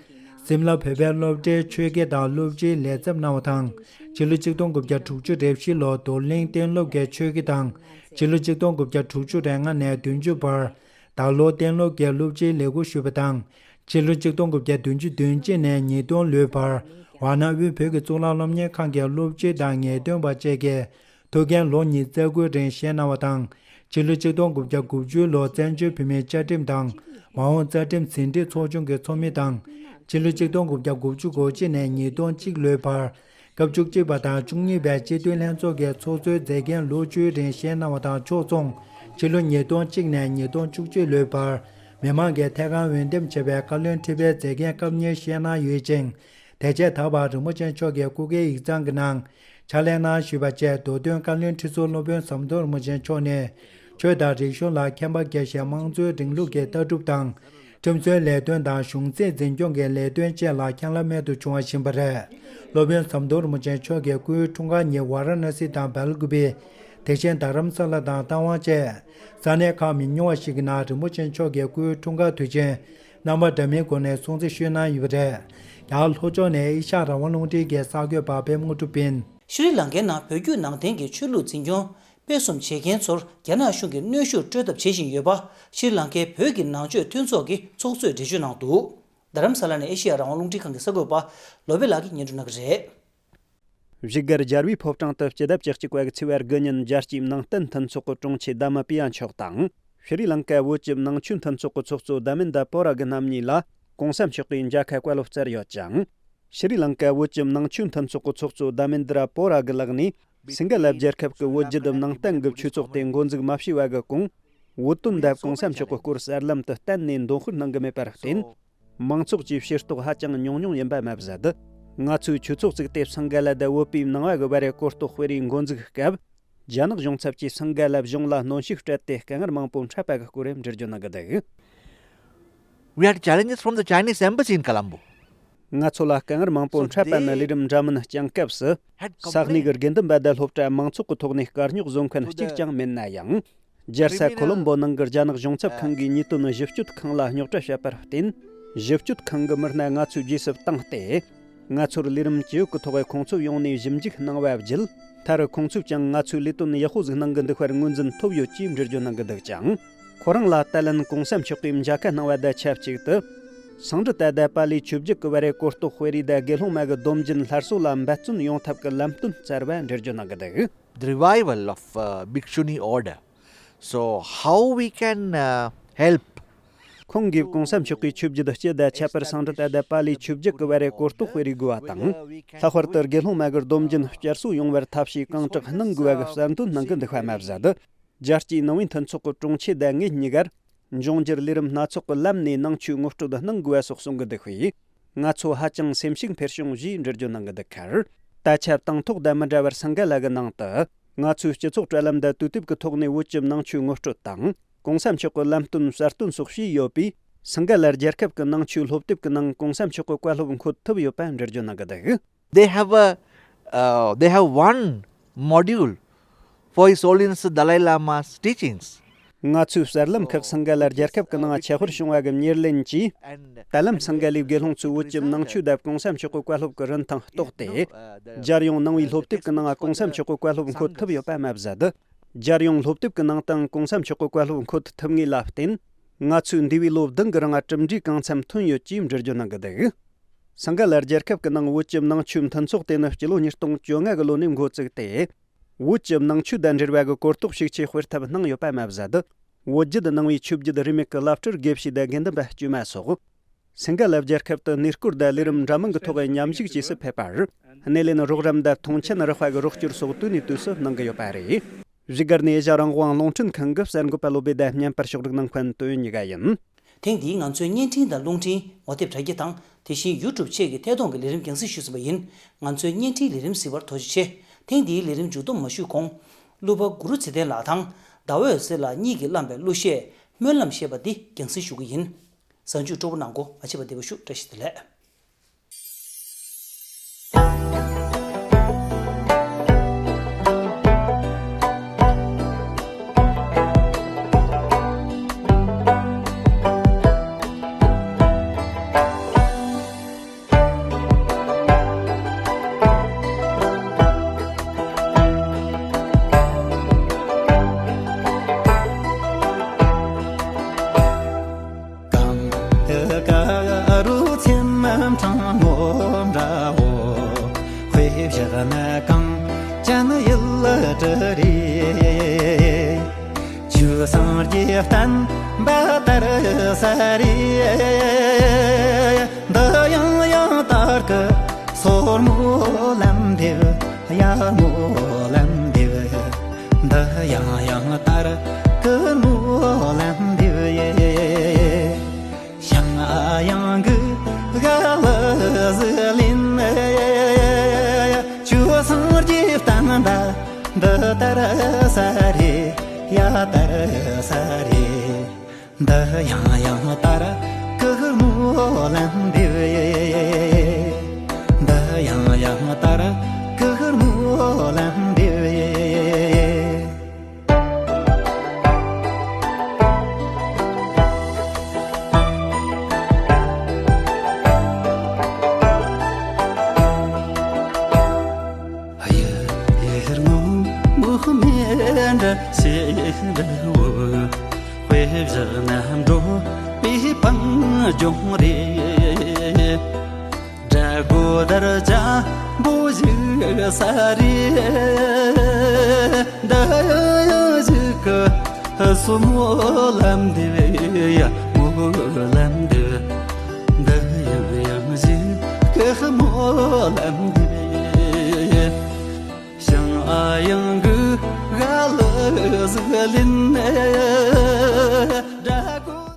སིམ་ལ་བོད་པའི་སློབ་གྲྭའི་ཆོས་དགེ་དང་སློབ་སྤྱིའི་ལས་ཚབ་གནང་བ་དང་། ཕྱི་ལོ་ཆིག་སྟོང་དགུ་བརྒྱ་དྲུག་ཅུ་རེ་བཞི་ལོར་རྡོར་གླིང་གཏན་སློབ་ཀྱི་ཆོས་དགེ་དང་། ཕྱི་ལོ་ཆིག་སྟོང་དགུ་བརྒྱ་དྲུག་ཅུ་རེ་ལྔ་ནས་བདུན་ཅུ་བར། རྡ་ལོར་གཏན་སློབ་ཀྱི་སློབ་སྤྱིའི་ལས་འགུལ་ཞུས་པ་དང་། ཕྱི་ལོ་ཆིག་སྟོང་དགུ་བརྒྱ་བདུན་ཅུ་དོན་གཅིག་ནས་ཉིས་སྟོང་ལོའི་བར། ཝཱ་ཎ་དབུས་བོད་ཀྱི་གཙུག་ལག་སློབ་གཉེར་ཁང་གི་སློབ་སྤྱི་དང་ངེས་སྟོན་པ་བཅས་ཀྱི་ཐུགས་འགན་ལོ་གཉིས་རྩ་དགུའི་རིང་བཞེས་གནང་བ་དང་། ཕྱི་ལོ་ཆིག་སྟོང་དགུ་བརྒྱ་དགུ་བཅུ་ལོར་བཙན་བྱོལ་བོད་མིའི་བཅའ་ཁྲིམས་དང་། མ་འོངས་རྩ་ཁྲིམས་ཟིན་བྲིས་ཚོགས་ཆུང་གི་ཚོགས་མི་དང་། ཕྱི་ལོ་ཆིག་སྟོང་དགུ་བརྒྱ་དགུ་བཅུ་གོ་གཅིག་ནས་ཉིས་སྟོང་གཅིག་ལོའི་བར། སྐབས་བཅུ་གཅིག་པ་དང་བཅུ་གཉིས་པའི་སྤྱི་འཐུས་ལྷན་ཚོགས་ཀྱི་ཚོགས་གཙོའི་མཛད་འགན་ལོ་བཅུའི་རིང་བཞེས་གནང་བ་དང་ཕྱོགས་མཚུངས། ཕྱི་ལོ་ཉིས་སྟོང་གཅིག་ནས་ཉིས་སྟོང་བཅུ་གཅིག་ལོའི་བར་མི་མང་གིས་ཐད་ཀར་འོས་འདེམས་བྱས་པའི་བཀའ་བློན་ཁྲི་པའི་མཛད་འགན་སྐབས་གཉེར་བཞེས་གནང་ཡོད་ཅིང་། དེ་རྗེས་ད་བར་རིན་པོ་ཆེ་མཆོག་གིས་སྐུ་སྒེར་ཡིག་ཚང་གི་ནང་ཕྱག་ལས་གནང་བཞུགས་པ་བཅས། མདོ་དོན་བཀའ་བློན་ཁྲི་ཟུར་སློབ་དཔོན་ཟམ་གདོང་རིན་པོ་ཆེ་མཆོག་ནས་ཆོས་དང་རིག་གཞུང་ལ་མཁྱེན་པ་རྒྱས་ཤིང་། དམངས་གཙོའི་རིང་ལུགས་ཀྱི་ལྟ་གྲུབ་དང་། ཁྲིམས་བཟོའི་ལས་དོན་དང་གཞུང་སྲིད་འཛིན་སྐྱོང་གི་ལས་དོན་བཅས་ལ་མཁྱེན་རླབས་རྨད་དུ་བྱུང་བ་ཞིག་ཡིན་པ་རེད། སློབ་དཔོན་ཟམ་གདོང་རིན་པོ་ཆེ་མཆོག་གིས་སྐུའི་འཁྲུངས་སྐར་ཉིན་ཝཱ་ར་ཎ་སི་དང་སྦེལ་ཀོབ། དེ་བཞིན་རྡ་རམ་ས་ལ་དང་རྟ་དབང་བཅས་ས་གནས་ཁག་མི་ཉུང་བ་ཞིག་གི་ནང་རིན་པོ་ཆེ་མཆོག་གི་སྐུའི་འཁྲུངས་སྐར་དུས་ཆེན་རྣམ་པ་འདྲ་མིན་སྒོ་ནས་སྲུང་བརྩི་ཞུས་གནང་ཡོད་པ་རེད། རྒྱ་གར་ལྷོ་ཕྱོགས་ནས་ཨེ་ཤ་ཡ་རང་དབང་རླུང་འཕྲིན་གྱི་གསར་འགོད་པ་པད་མ་དངོས་གྲུབ་ཡིན། ཤྲི་ལང་ཀའི་ནང་བོད་བརྒྱུད་ནང་བསྟན་གྱི་ཆོས་ལུགས་འཛིན་སྐྱོང་སྤེལ་གསུམ་བྱེད་མཁན་ཚོར་རྒྱ་ནག་གཞུང་གིས་གནོན་ཤུགས་སྤྲོད་ཐབས་བྱེད་བཞིན་ཡོད་པ། ཤྲི་ལང་ཀའི་བོད་ཀྱི་ནང་ཆོས་མཐུན་ཚོགས་ཀྱི་ཚོགས་གཙོས་འགྲེལ་བརྗོད་གནང་འདུག་རྡ་རམ་ས་ལ་ནས་ཨེ་ཤེ་ཡ་རང་དབང་རླུང་འཕྲིན་ཁང་གི་གསར་འགོད་པ་ལོ་པེ་ལགས་ཀྱིས་སྙན་སྒྲོན་གནང་གི་རེད། བཞུགས་སྒར་རྒྱལ་བའི་ཕོ་བྲང་དུ་སྤྱི་ཟླ་བཅུ་གཅིག་པ་གི་ཚེས་པ་དགུ་ཉིན་རྒྱལ་སྤྱིའི་ནང་བསྟན་མཐུན་ཚོགས་ཀྱི་དྲུང་ཆེ་ལྡ་མ་པི་ཡ་མཆོག་དང་། ཤྲི་ལང་ཀ་བོད་ཀྱི་ནང་ཆོས་མཐུན་ཚོགས་ཀྱི་ཚོགས་གཙོ་ལྡ་མིན་དྲ་པོ་ར་གི་རྣམ་གཉིས་ལ་གོང་ས་མཆོག་གིས་མཇལ་ཁ་བཀའ་སློབ་སྩལ་ཡོད་ཅིང་། ཤྲི་ལང་ཀ་བོད་ཀྱི་ནང་ཆོས་མཐུན་ཚོགས་ཀྱི་ཚོགས་གཙོ་ལྡ་མིན་དྲ་པོ་ར་གི་ལག་ནས། སིང་ག་ལ་རྒྱལ་ཁབ་ཀྱི་བོད་བརྒྱུད་ནང་བསྟན་གྱི་ཆོས་ཚོགས་དེ་འགོ་འཛུགས་མ་བྱས་པ་གི་གོང་། བོད་དོན་དང་གོང་ས་མཆོག་གི་སྐོར་གསར་ལམ་དུ་གཏན་ནས་འདོན་སྤེལ་གནང་གི་མེད་པར་བརྟེན། མང་ཚོགས་ཀྱི་ཕྱིར་རྟོག་ཧ་ཅང་ཉུང་ཉུང་ཡིན་པ་མ་ཟད། ང་ཚོས་ཆོས་ཚོགས་བཙུགས་ཏེ་སིང་ག་ལ་དང་བོད་པའི་ནང་པ་གི་བར་གོ་རྟོགས་སྤེལ་རེས་འགོ་འཛུགས་སྐབས། རྒྱ་ནག་གཞུང་ཚབ་ཀྱིས་སིང་ག་ལ་གཞུང་ལ་གནོན་ཤུགས་སྤྲད་དེ་དཀའ་ངལ་མང་པོ་འཕྲད་པ་གི་སྐོར་འགྲེལ་བརྗོད་གནང་གི་འདུག We had challenges from the Chinese embassy in Colombo. ང་ཚོ་ལ་དཀའ་ངལ་མང་པོ་འཕྲད་པ་ནི། ལས་རིམ་འདྲ་མིན་བསྐྱངས་སྐབས་སུ། ས་གནས་ཀྱི་དགེ་འདུན་པ་དང་སློབ་གྲྭ་མང་ཚོགས་ཀྱི་ཐོག་ནས་དཀའ་རྙོག་བཟོ་མཁན་གཅིག་ཀྱང་མེད་ན་ཡང་། རྒྱལ་ས་ཁོ་ལོམ་བོ་ནང་གི་རྒྱ་ནག་གཞུང་ཚབ་ཁང་གིས་ཉེས་དོན་ཞིབ་དཔྱོད་ཁང་ལ་རྙོག་དྲ་བཤད་པར་བརྟེན། ཞིབ་དཔྱོད་ཁང་གི་མི་སྣ་ང་ཚོའི་རྗེས་སུ་བཏང་སྟེ། ང་ཚོར་ལས་རིམ་ཇེ་ཡོད་ཀྱི་ཐོག་ཁོང་ཚོའི་ཡོང་ནས་ཞིབ་འཇུག་གནང་བ་བརྒྱུད། མཐར་ཁོང་ཚོས་ཀྱང་ང་ཚོས་ལས་དོན་ཡག་པོ་ཟིག་གནང་གི་འདུག་པར་ངོས་འཛིན་ཐོབ་ཡོད་ཅེས་འགྲེལ་བརྗོད་གནང་གི་འདུག་ཅིང་། ཁོ་རང་ལ་ད་ལན་གོང་ས་མཆོག་གིས་མཇལ་ཁ་གནང་བ་དང་ཆབས་ཅིག་ཏུ། སངས་རྒྱས་དང་པཱ་ལིའི་ཆོས་བརྒྱུད་ཀྱི་བར་གོ་རྟོགས་སྤེལ་རེས་དང་དགེ་སློང་མ་གི་སྡོམ་རྒྱུན་སླར་གསོ་ལ་འབད་བརྩོན་ཡོང་ཐབས་ཀྱི་ལམ་སྟོན་སྩལ་བ་འགྲེལ་བརྗོད་གནང་གི་འདུག The revival of uh, Bhikshuni order. So, how we can uh, help? ཁོང་གིས་གོང་ས་མཆོག་གིས་ཆོས་བརྒྱུད་སྤྱི་དང་ཁྱད་པར་སངས་རྒྱས་དང་པཱ་ལིའི་ཆོས་བརྒྱུད་ཀྱི་བར་གོ་རྟོགས་སྤེལ་རེས་དགོས་པ་དང་། ལྷག་པར་དུ་དགེ་སློང་མ་གི་སྡོམ་རྒྱུན་བསྐྱར་གསོ་ཡོང་བར་ཐབས་ཤེས་གང་དྲག་གནང་དགོས་པ་གི་གསལ་འདོན་གནང་གི་འདུག་པ་མ་ཟད། རྒྱལ་སྤྱིའི་ནང་པའི་མཐུན་ཚོགས་ཀྱི་དྲུང་ཆེ་དང་ངེད་གཉིས་ཀར། འབྱུང་འགྱུར་ལས་རིམ་སྣ་ཚོགས་ཀྱི་ལམ་ནས་ནང་ཆོས་ངོ་སྤྲོད་གནང་དགོས་པ་སོགས་གསུང་གི་འདུག་པས། ང་ཚོ་ཧ་ཅང་སེམས་ཤུགས་འཕེར་བྱུང་ཞེས་འགྲེལ་བརྗོད་གནང་གི་འདུག་ཁར། ད་ཆ་དང་ཐོག་དང་མི་འདྲ་བར་སིང་ག་ལ་གི་ནང་དུ། ང་ཚོས་སྤྱི་ཚོགས་དྲ་ལམ་དང་དུས་དེབ་ཀྱི་ཐོག་ནས་བོད་ཀྱི་ནང་ཆོས་ངོ་སྤྲོད་དང་། གོང་ས་མཆོག་གི་ལམ་སྟོན་གསལ་སྟོན་སོགས་བྱས་ཡོད་པས། སིང་ག་ལ་རྒྱལ་ཁབ་ཀྱི་ནང་ཆོས་སློབ་དེབ་ཀྱི་ནང་གོང་ས་མཆོག་གི་བཀའ་སློབ་འཁོད་ཐུབ་ཡོད་པ་འགྲེལ་བརྗོད་གནང་གི་འདུག They have a uh, they have one module for His Holiness the Dalai Lama's teachings. ང་ཚོའི་གསར་ལམ་ཁག་སིང་ག་ལ་རྒྱལ་ཁབ་ཀྱི་ནང་ཆེད་དཔར་བྱུང་བ་གི་ཉེར་ལེན་གྱིས། ད་ལམ་སིང་ག་ལའི་དགེ་སློང་ཚོས་བོད་ཀྱི་ནང་ཆོས་དང་གོང་ས་མཆོག་གི་བཀའ་སློབ་ཀྱི་རིན་ཐང་རྟོགས་ཏེ། རྒྱལ་ཡོངས་ནང་པའི་སློབ་དེབ་ཀྱི་ནང་གོང་ས་མཆོག་གི་བཀའ་སློབ་འཁོད་ཐུབ་ཡོད་པ་མ་ཟད། རྒྱལ་ཡོངས་སློབ་དེབ་ཀྱི་ནང་དུའང་གོང་ས་མཆོག་གི་བཀའ་སློབ་འཁོད་ཐུབ་ངེས་ལ་བརྟེན། ང་ཚོས་འདས་པའི་ལོ་བདུན་གྱི་རིང་གྲུབ་འབྲས་གང་འཚམ་ཐོན་ཡོད་ཅེས་འགྲེལ་བརྗོད་གནང་གི་འདུག་སིང་ག་ལ་རྒྱལ་ཁབ་ཀྱི་ནང་བོད་ཀྱི་ནང་ཆོས་མཐུན་ཚོགས་དེ་ནི་སྤྱི་ལོ་ཉིས་སྟོང་བཅོ་ལྔ་གི་ལོ་ནས་འགོ་བཙུགས་ཏེ། བོད་ཀྱི་ནང་ཆོས་དང་འབྲེལ་བ་གི་གོ་རྟོགས་ཤུགས་ཆེ་སྤེལ་ཐབས་གནང་ཡོད་པ་མ་ཟད། བོད་བརྒྱུད་ནང་པའི་ཆོས་བརྒྱུད་རིས་མེད་ཀྱི་བླ་སྤྲུལ་དགེ་བཤེས་དང་དགེ་འདུན་པ་དཀྱུས་མ་སོགས། སིང་ག་ལ་རྒྱལ་ཁབ་ཏུ་གནས་སྐོར་དང་ལས་རིམ་འདྲ་མིན་གྱི་ཐོག་མཉམ་ཞུགས་བཅས་སུ་ཕེབས་པར། སྣེ་ལེན་རོགས་རམ་དང་མཐོང་མཆན་རག་པ་གི་རོགས་སྐྱོར་སོགས་དུས་ནས་དུས་སུ་གནང་གི་ཡོད་པ་རེད། བཞུགས་སྒར་ནས་ཨེ་ཤ་ཡ་རང་དབང་རླུང་འཕྲིན་ཁང་གི་གསར་འགོད་པ་བློ་བྷེ་དང་བརྙན་པར་ཕྱོགས་སྒྲིག་གནང་མཁན་དོན་གཉིས་ཀ་ཡིན། ཐེངས་འདིའི་ང་ཚོའི་བརྙན་འཕྲིན་དང་རླུང་འཕྲིན་ངོ་དེབ་དྲ་རྒྱ་དང་། དེ་བཞིན་ཡུ་ཊུབ་བཅས་ཀྱི་ཐད་གཏོང་གི་ལས་རིམ་རྒྱང་སྲིང་ཞུས་ཟིན་པ་ཡིན། ང་ཚོའི་བརྙན་འཕྲིན་ལས་རིམ་གཟིགས་པར་ཐུགས་རྗེ་ཆེ། ཐེངས་འདིའི་ལས་རིམ་མཇུག་བསྡོམས་མ་ཞུས་གོང་། གླུ་པ་གུ་རུ་ཚེ་བརྟན་ལགས་དང་ཟླ་འོད་ཟེར་ལགས་གཉིས་ཀྱིས་བླངས་པའི་གླུ་གཞས་སྨོན་ལམ་ཞེས་པ་འདི་རྒྱང་སྲིང་ཞུ་གི་ཡིན། གཟའ་མཇུག་སྤྲོ་པོ་གནང་གོ། མ་བརྗེད་པར་བདེ་པོ་བཞུགས། བཀྲ་ཤིས་བདེ་ལེགས། གངས་དཀར་རུ་ཚེམ་ཕྲེང་ངོ་འདྲ་བོ། དཔེ་བཞག་ན་གངས་ཅན་ཡུལ་གྲུ་རེད། ཆོས་སངས་རྒྱས་བསྟན་པ་དར་ས་རེད། འདི་ཡང་ཡང་དར་གི་སོར་མོ་ལམ་འདེབས། ཡར་མོ་ལམ་འདེབས། འདི་ཡང་ཡང་དར་གི་ སྨོན་ལམ་འདེབས་ཡེ། ཞང་ཨ་ཡང་གི་ག་ལ་ཟི་ལིན། ཆུ་སང་རྒྱས་བཏང་ད་འདི་ལྟར་ས་རེད་ཡ་ལྟར་ས་རེད། འདི་ཡང་ཡང་ལྟར་ཀི་སྨོན་ལམ་འདེབས་ཡེ། འདི་ཡང་ཡང་ལྟར་ཀི་སྨོན་ལམ་འདེབས་ཡེ། དཔེ་བཞག་ན་འགྲོ་བའི་སྤང་ལྗོངས་རེད། དགྲ་མགོ་དར་ལྕང་བུ་བཞུགས་ས་རེད། འདི་ཡང་ཡང་ཞིག་གི་སྨོན་ལམ་འདེབས་ཡ་སྨོན་ལམ་འདེབས། འདི་ཡང་ཡང་ཞིག་གི་སྨོན་ལམ་འདེབས། ཞང་ཨ་ཡང་གི་ག་ལ་ཟི་ལིན།